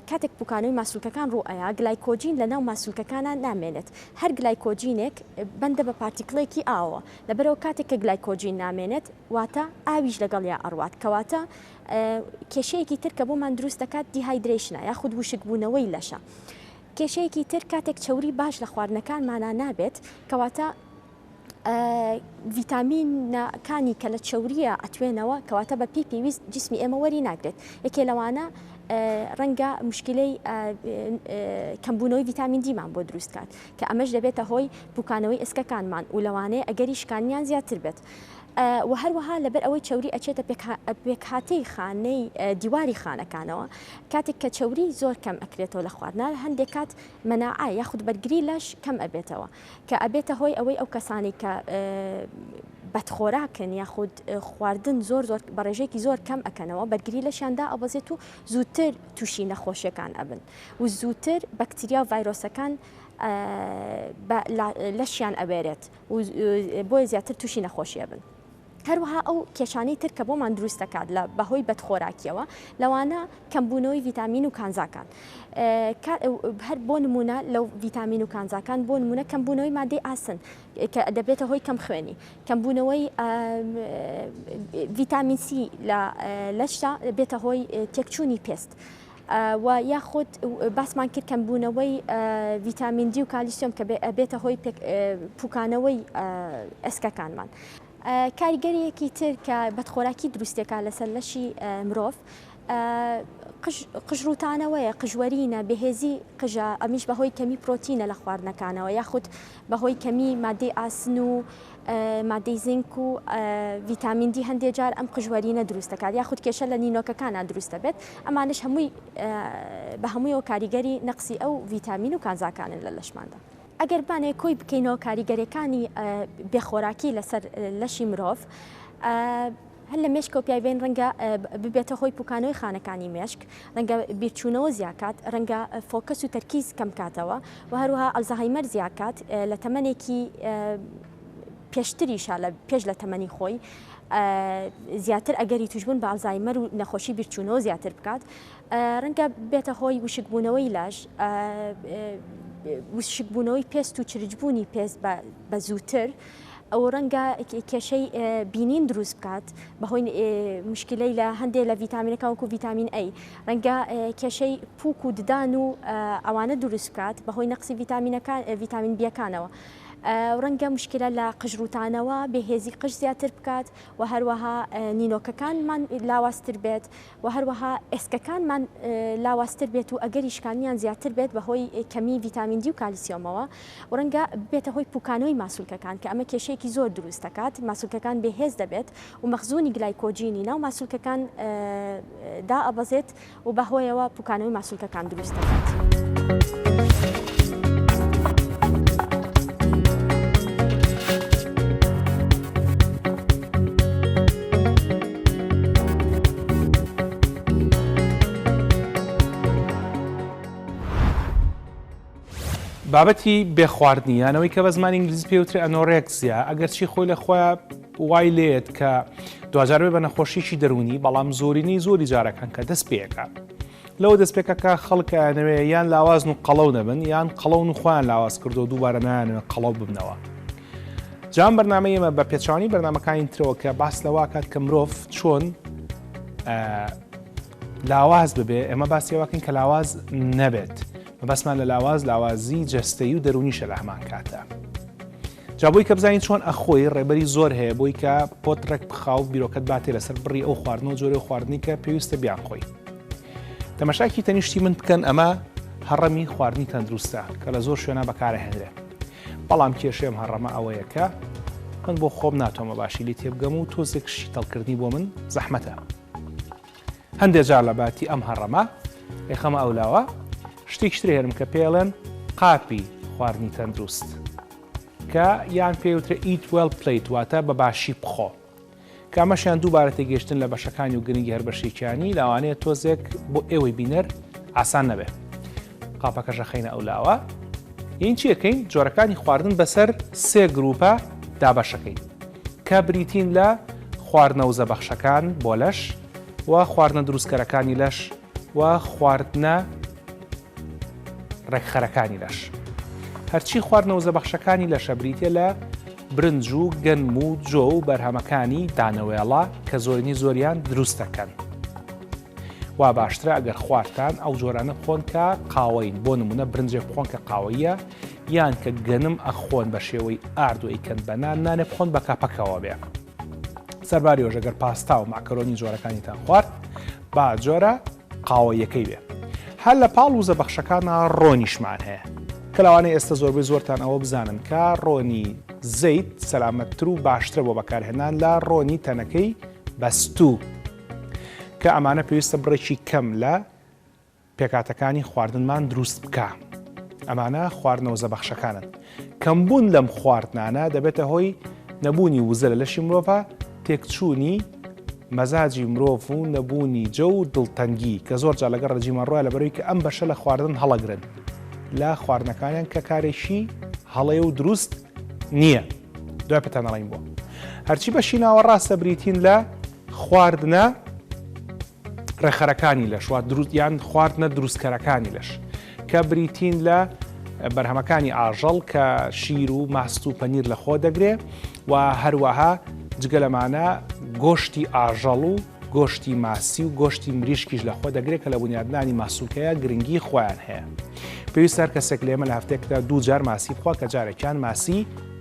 کاتێک پوکانەوەی ماسولکەکان ڕوو ئەیا گلایکۆجین لەناو ماسولکەکانا نامێنێت هەر گلایکۆجینێک بەندە بە particle ێکی ئاوەوە لەبەرئەوە کاتێک کە گلایکۆجین نامێنێت واتە ئاویش لەگەڵیا ئەڕوات کەواتە کێشەیەکی تر کە بۆمان دروست دەکات dehydration ە یاخود وشکبوونەوەی لەشە کێشەیەکی تر کاتێک چەوری باش لە خواردنەکانمانا نابێت کەواتە ڤیتامینەکانی کە لە چەورییە ئەتوێنەوە کەواتە بە پێی پێویست جسمی ئێمە وەری ناگرێت یەکێ لەوانە ڕەنگە مشکلەی کەمبوونەوەی ڤیتامین دیمان بۆ دروست کات کە ئەمەش دەبێتە هۆی پوکانەوەی ئێسکەکانمان و لەوانەیە ئەگەری شکانیان زیاتر بێت. و هەروەها لەبەر ئەوەی چەوری ئەچێتە پێکهاتەی خانەی دیواری خانەکانەوە کاتێک کە چەوری زۆر کەم ئەکرێتەوە لە خواردنا هەندێک کات مەناعە یاخود بەرگری لەش کەم ئەبێتەوە کە ئەبێتە هۆی ئەوەی ئەو کەسانەی کە بەدخۆراکن یاخود خواردن زۆر زۆر بە ڕێژەیەکی زۆر کەم ئەکەنەوە بەرگری لەشیان دائەبەزێت و زووتر تووشی نەخۆشیەکان ئەبن و زووتر بەکتریا و ڤایرۆسەکان لەشیان ئەوێرێت و بۆیە زیاتر تووشی نەخۆشی ئەبن. هەروەها ئەو کێشانەی تر کە بۆمان دروست دەکات لە بەهۆی بەدخۆراکیەوە لەوانە کەمبوونەوەی ڤیتامین و کانزاکان هەر بۆ نمونە لەو ڤیتامین و کانزاکان بۆ نمونە کەمبوونەوەی مادەی ئاسن کە دەبێتە هۆی کەم خوێنی کەمبوونەوەی ڤیتامین سی لە لەشدا بێتە هۆی تێکچوونی پێست. و یاخود باسمان کرد کەمبوونەوەی ڤیتامین دی و کالیسیۆم کە بێتە هۆی پوکانەوەی ئێسکەکانمان. کاریگەریەکی تر کە بەدخۆراکی دروستێکا لەسەر لەشی مرۆڤ قژڕووتانەوەیە، قژوەرینە، بێهێزی قژە، ئەمیش بەهۆی کەمی پرۆتینە لە خواردنەکانەوە یاخود بەهۆی کەمی مادەی ئاسن و مادەی زینک و ڤیتامین دی هەندێک جار ئەم قژوەرینە دروست دەکات یاخود کێشە لە نینۆکەکانا دروست دەبێت ئەمانەش هەمووی بە هەموویەوە کاریگەری نەقسی ئەو ڤیتامین و کانزاکانن لە لەشماندا. ئەگەر بمانەوێت کۆی بکەینەوە کاریگەریەکانی بێخۆراکی لەسەر لەشی مرۆڤ هەر لە مێشکەوە پیای بین ڕەنگە ببێتە هۆی پوکانەوەی خانەکانی مێشک، ڕەنگە بیرچوونەوە زیاکات، ڕەنگە focus و تەرکیز کەمکاتەوە و هەروەها ئەلزەهایمەر زیاکات لە تەمەنێکی پێشتریشا لە پێش لە تەمەنی خۆی زیاتر ئەگەری توشبوون بە ئەلزایمەر و نەخۆشی بیرچوونەوە زیاتر بکات ڕەنگە بێتە هۆی وشکبوونەوەی لەش وشکبوونەوەی پێست و چرچبوونی پێست بە زووتر. ئەو ڕەنگە کێشەی بینین دروست بکات بەهۆی مشکلەی لە هەندێک لە ڤیتامینەکان وەکو ڤیتامین A ڕەنگە کێشەی پوک و ددان و ئەوانە دروست بکات بەهۆی نەقسی ڤیتامینەکان ڤیتامین بیەکانەوە ڕەنگە مشکلە لە قژڕووتانەوە بێهێزی قژ زیاتر بکات و هەروەها نینۆکەکانمان لاوازتر بێت و هەروەها ئێسکەکانمان لاوازتر بێت و ئەگەری شکانیان زیاتر بێت بەهۆی کەمی ڤیتامین دی و کالیسیۆمەوە و ڕەنگە ببێتە هۆی پوکانەوەی ماسولکەکان کە ئەمە کێشەیەکی زۆر دروست دەکات ماسولکەکان بێهێز دەبێت و مەخزونی گلایکۆجینی ناو ماسولکەکان دائەبەزێت و بەهۆیەوە پوکانەوەی ماسولکەکان دروست دەکات. بابەتی بێ خواردنی یان ئەوەی کە بە زمانی ئینگلیزی پێ وترێ anorexia ئەگەرچی خۆی لە خۆیان وای لێت کە دواجار بێ بە نەخۆشیی دەروونی بەڵام زۆرینەی زۆری جارەکان کە دەست پێەکە لەوە دەست پێکە کە خەڵک ئەیانەوێ یان لاوازن و قەڵەو نەبن یان قەڵەون و خۆیان لاواز کردو دووبارە نایانەوێ قەڵەو ببنەوە. جام بەرنامەی ئێمە بە پێچوانی بەرنامەکانی ترەوە کە باس لەوە کات کە مرۆڤ چۆن لاواز ببێ ئێمە باسی ئەوەکەین کە لاواز نەبێت مەبەستمان لە لاواز لاوازی جەستەیی و دەروونیشە لە هەمان کاتە. جا بۆی کە بزانین چۆن ئەخۆی ڕێبەری زۆر هەیە بۆی کە پۆت ڕێک بخا و بیرۆکەت باتێ لەسەر بڕی ئەو خواردنەوە جۆرە خواردنی کە پێویستە بیان خۆی. تەمەشاکی تەنیشتی من بکەن ئەمە هەڕەمی خواردنی تەندروستە کە لە زۆر شوێنە بەکارەهێنرێ. بەڵام کێشەی ئەم هەڕەمە ئەوەیە کە من بۆ خۆم ناتوانمە باشی لی تێبگەم و تۆزێک شیتەڵکردنی بۆ من زەحمەتە. هەندێ جار لە باتی ئەم هەڕەمە ئەیخەمە ئەولاوە شتێکی تر هێنم کە پێڵێن قاپی خواردنی تەندروست کە یان پێوترە eat well plate واتە بە باشی بخۆ کە ئەمەشیان دووبارە تێگەیشتن لە بەشەکانی و گرنگی هەر بەشێکیانی لەوانەیە تۆزێک بۆ ئێوەی بینەر ئاسان نەبێ قاپەکەش ئەخەینە ئەولاوە یین چیەکەین جۆرەکانی خواردن بەسەر سێ گروپە دابەشەکەین کە بریتین لە خواردنە وزەبەخشەکان بۆ لەش و خواردنە دروستکەرەکانی لەش و خواردنە ڕێکخەرەکانی لەش. هەرچی خواردنە وزەبەخشەکانی لەشە بریتە لە برنج و گەنم و جۆ و بەرهەمەکانی دانەوێڵە کە زۆرینەی زۆریان دروست دەکەن. وا باشترە ئەگەر خواردتان ئەو جۆرانە بخۆن کە قاوەین بۆ نمونە برنجێک بخۆن کە قاوەیە یان کە گەنم ئەخۆن بە شێوەی ئارد و ئەیکەن بە نان نانێ بخۆن بە کاپەکەوە بێ سەرباری ئەوەش ئەگەر پاستا و مەعکەرۆنی جۆرەکانیتان خوارد با جۆرە قاوەیەکەی بێ هەر لە پاڵ وزە بەخشەکانە ڕۆنیشمان هەیە کە لەوانەیە ئێستا زۆربەی زۆرتان ئەوە بزانن کە ڕۆنی زەیت سەلامەتتر و باشترە بۆ بەکارهێنان لە ڕۆنی تەنەکەی بەستوو کە ئەمانە پێویستە بڕێکی کەم لە پێکهاتەکانی خواردنمان دروست بکا. ئەمانە خواردنە وزەبەخشەکانن. کەمبوون لەم خواردنانە دەبێتە هۆی نەبوونی وزە لە لەشی مرۆڤا، تێکچوونی مەزاجی مرۆڤ و نەبوونی جەو و دڵتەنگی کە زۆر جار لەگەڵ ڕێجیمان ڕۆیە لەبەرئەوەی کە ئەم بەشە لە خواردن هەڵەگرن لە خواردنەکانیان کە کارێکی هەڵەیە و دروست نییە. دوای پێتان ئەڵێین بۆ. هەرچی بەشی ناوەڕاستە بریتین لە خواردنە ڕێکخەرەکانی لەش وا دروست یان خواردنە دروستکەرەکانی لەش کە بریتین لە بەرهەمەکانی ئاژەڵ کە شیر و ماست و پەنیر لە خۆ دەگرێ و هەروەها جگە لەمانە گۆشتی ئاژەڵ و گۆشتی ماسی و گۆشتی مریشکیش لە خۆ دەگرێت کە لە بونیادنانی ماسولکەیە گرنگی خۆیان هەیە. پێویستە هەر کەسێک لە ئێمە لە هەفتەیەکدا دوو جار ماسی بخوا کە جارێکیان ماسی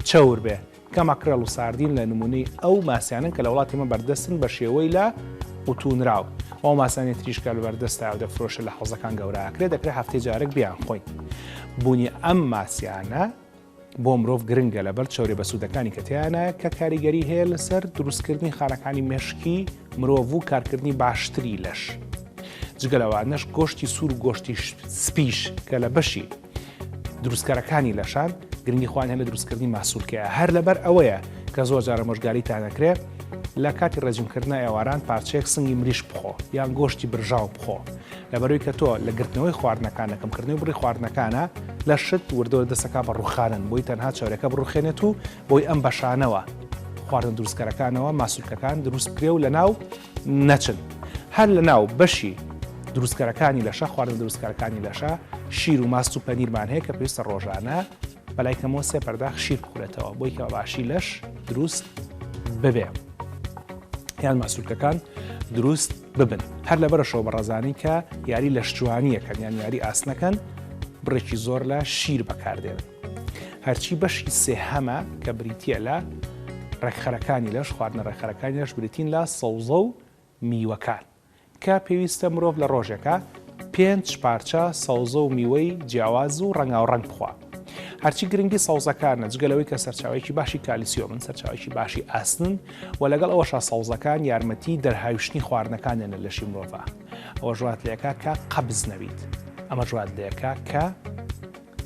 چەور بێ. کە ماکرێڵ و ساردین لە نمونەی ئەو ماسیانەن کە لە وڵاتی ئێمە بەردەستن بە شێوەی لە قوتونراو. ئەو ماسانەی تریش کە لە بەردەستە و دەفرۆشێ لە حەوزەکان گەورە ئەکرێ دەکرێ هەفتەی جارێک بیانخۆین. بوونی ئەم ماسیانە بۆ مرۆڤ گرنگە لەبەر چەورێ بەسوودەکانی کە تیانە کە کاریگەری هەیە لەسەر دروستکردنی خانەکانی مێشکی مرۆڤ و کارکردنی باشتری لەش. جگە لەوانەش گۆشتی سوور و گۆشتی سپیش کە لە بەشی دروستکەرەکانی لەشان گرنگی خۆیان هەیە لە دروستکردنی ماسولکەیە هەر لەبەر ئەوەیە کە زۆر جارە مۆژگاریتان ئەکرێ لە کاتی ڕێجیمکردنا ئێواران پارچەیەک سنگی مریشک بخۆ یان گۆشتی برژاو بخۆ لەبەرەوەی کە تۆ لە گرتنەوەی خواردنەکان لە کەمکردنەوەی بڕی خواردنەکانە لەشت وردەوە دەسەکا بە ڕوخانن بۆی تەنها چەورەکە بڕوخێنێت و بۆی ئەم بەشانەوە خواردن دروستکەرەکانەوە ماسولکەکان دروست بکرێ و لەناو نەچن هەر لەناو بەشی دروستکەرەکانی لەشە خواردن دروستکەرەکانی لەشە شیر و ماست و پەنیرمان هەیە کە پێویستە ڕۆژانە بەلای کەمەوە سێ پەرداخ شیر بخورێتەوە بۆی کە باشی لەش دروست ببێ یان ماسولکەکان دروست ببن هەر لەبەرەشەوە بەڕێزانی کە یاری لەشجوانیەکەن یان یاری ئاسنەکەن بڕێکی زۆر لە شیر بەکاردێنن هەرچی بەشی سێهەمە کە بریتە لە ڕێکخەرەکانی لەش خواردنە ڕێکخەرەکانی لەش بریتین لە سەوزە و میوەکان کە پێویستە مرۆڤ لە ڕۆژێکا پێنج پارچە سەوزە و میوەی جیاواز و ڕەنگاوڕەنگ بخوا. هەرچی گرنگی سەوزەکانە جگە لەوەی کە سەرچاوەیەکی باشی کالیسیۆمن، سەرچاوەیەکی باشی ئاسنن و لەگەڵ ئەوەشا سەوزەکان یارمەتی دەرهاویشتنی خواردنەکانیان لە لەشی مرۆڤە. ئەوەش وات لێکا کە قەبز نەبیت. ئەمەش وات لێکا کە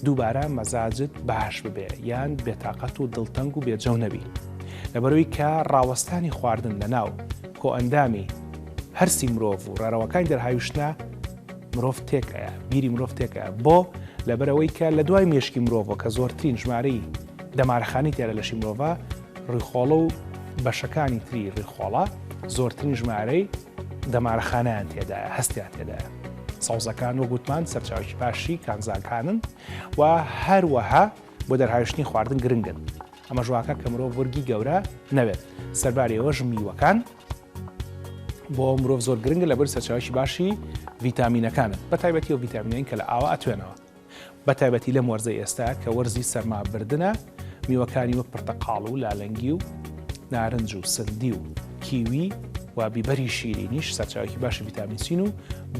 دووبارە مەزاجت باش ببێ یان بێتاقەت و دڵتەنگ و بێجەو نەبی. لەبەرئەوەی کە ڕاوەستانی خواردن لەناو کۆئەندامی هەرسی مرۆڤ و ڕێڕەوەکانی دەرهاویشتنە مرۆڤ تێک ئەیا، بیری مرۆڤ تێک ئەیا. بۆ؟ لەبەرئەوەی کە لە دوای مێشکی مرۆڤەوە کە زۆرترین ژمارەی دەمارەخانەی تیایە لە لەشی مرۆڤا، ڕیخۆڵە و بەشەکانی تری ڕیخۆڵە زۆرترین ژمارەی دەمارەخانەیان تێدایە، هەستیان تێدایە. سەوزەکان وەک وتمان سەرچاوەیەکی باشی کانزاکانن و هەروەها بۆ دەرهاویشتنی خواردن گرنگن. ئەمەش واکە کە مرۆڤ ورگی گەورە نەبێت. سەرباری ئەوەش میوەکان بۆ مرۆڤ زۆر گرنگە لەبەر سەرچاوەیەکی باشی ڤیتامینەکانن، بە تایبەتی ئەو ڤیتامینەین کە لە ئاوا ئەتوێنەوە. بە تایبەتی لەم وەرزەی ئێستا کە وەرزی سەرما بردنە، میوەکانی وەک پرتەقاڵ و لالەنگی و نارنج و سندی و کیوی و بیبەری شیرینیش سەرچاوەیەکی باشی ڤیتامین سین و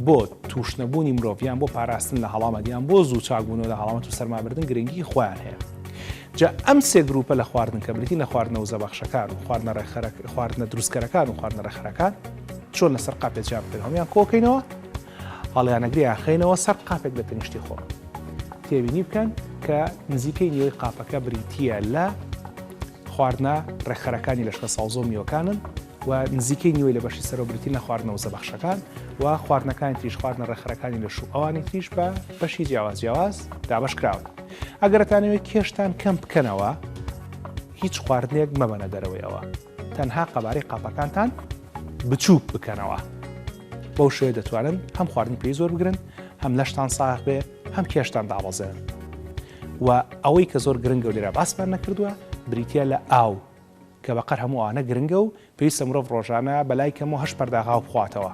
بۆ تووشنەبوونی مرۆڤ یان بۆ پاراستن لە هەڵامەت یان بۆ زوو چاکبوونەوە لە هەڵامەت و سەرمابردن گرنگی خۆیان هەیە. جا ئەم سێ گروپە لە خواردن کە بریتین لە خواردنە وزەبەخشەکان و خواردنە ڕێکخەرە خواردنە دروستکەرەکان و خواردنە ڕێکخەرەکان چۆن لەسەر قاپێک جیا بکەین هەموویان کۆکەینەوە هەڵیانەگری ئاخەینەوە سەر قاپێک لە تەنیشتی خۆمان. تێبینی بکەن کە نزیکەی نیوەی قاپەکە بریتییە لە خواردنە ڕێکخەرەکانی لەشکە سەوزە و میوەکانن و نزیکەی نیوەی لە بەشی سەرەوە بریتین لە خواردنە وزەبەخشەکان و خواردنەکانی تریش خواردنە ڕێکخەرەکانی لەش و ئەوانی تریش بە بەشی جیاواز جیاواز دابەش کراون. ئەگەر ئەتانەوێت کێشتان کەم بکەنەوە هیچ خواردنێک مەبەنە دەرەوەی ئەوە. تەنها قەبارەی قاپەکانتان بچووک بکەنەوە بەو شێوەیە دەتوانن هەم خواردنی پێی زۆر بگرن هەم لەشتان ساغ بێ هەم کێشتان دابەزێنن و ئەوەی کە زۆر گرنگە و لێرە باسمان نەکردووە بریتە لە ئاو کە بەقەر هەموو ئەوانە گرنگە و پێویستە مرۆڤ ڕۆژانە بەلای کەمەوە هەشت پەرداخ ئاو بخواتەوە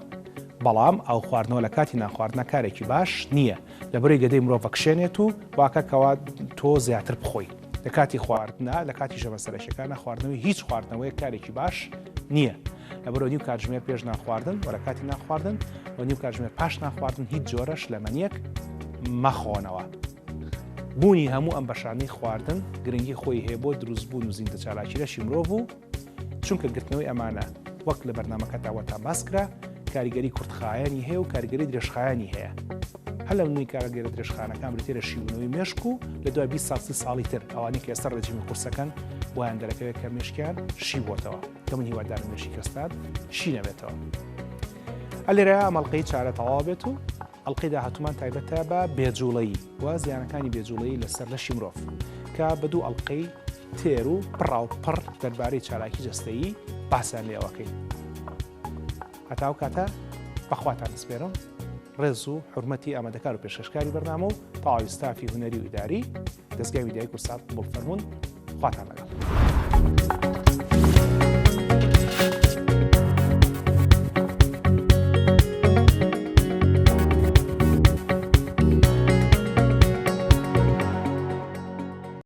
بەڵام ئاو خواردنەوە لە کاتی نانخواردنە کارێکی باش نییە لەبەرەی گەدەی مرۆڤ ئەکشێنێت و واکە کەوا تۆ زیاتر بخۆی لە کاتی خواردنا لە کاتی ژەمە سەرەکیەکانە خواردنەوەی هیچ خواردنەوەیەک کارێکی باش نییە لەبەرەوە نیو کاتژمێر پێش نان خواردن و لە کاتی نان خواردن و نیو کاتژمێر پاش نان خواردن هیچ جۆرە شلەمەنیەک مەخۆنەوە. بوونی هەموو ئەم بەشانەی خواردن گرنگی خۆی هەیە بۆ دروستبوون و زیندە چالاکی لەشی مرۆڤ و چونکە گرتنەوەی ئەمانە وەک لە بەرنامەکەدا وەتان باس کرا کاریگەری کورتخایەنی هەیە و کاریگەری درێژخایەنی هەیە. هەر لە نوێی کارگەرە درێژخانەکان بریتیە لە شیبوونەوەی مێشک و لە دوای 20 ساڵ 30 ساڵی تر ئەوانەی کە ئێستا ڕێجیمی قورسەکەن بۆیان دەرەکەوێت کە مێشکیان شی بۆتەوە کە من هیوادارم مێشکی کەستان شی نەبێتەوە. ئەلێرە ئەم ئەڵقەی چارە تەواو بێت و ئەڵقەی داهاتوومان تایبەتە بە بێجوڵەیی و زیانەکانی بێجوڵەیی لەسەر لەشی مرۆڤ کە بە دوو ئەڵقەی تێر و پڕاوپڕ دەربارەی چالاکی جەستەیی باسیان لێوەکەین. هەتا ئەو کاتە بەخواتان دەسپێرم ڕێز و حورمەتی ئامادەکار و پێشکەشکاری بەرنامە و تەواوی ستافی هونەری و ئیداری دەزگای میدیایی کوردسات قبوڵ فەرموون خواتان لەگەڵ.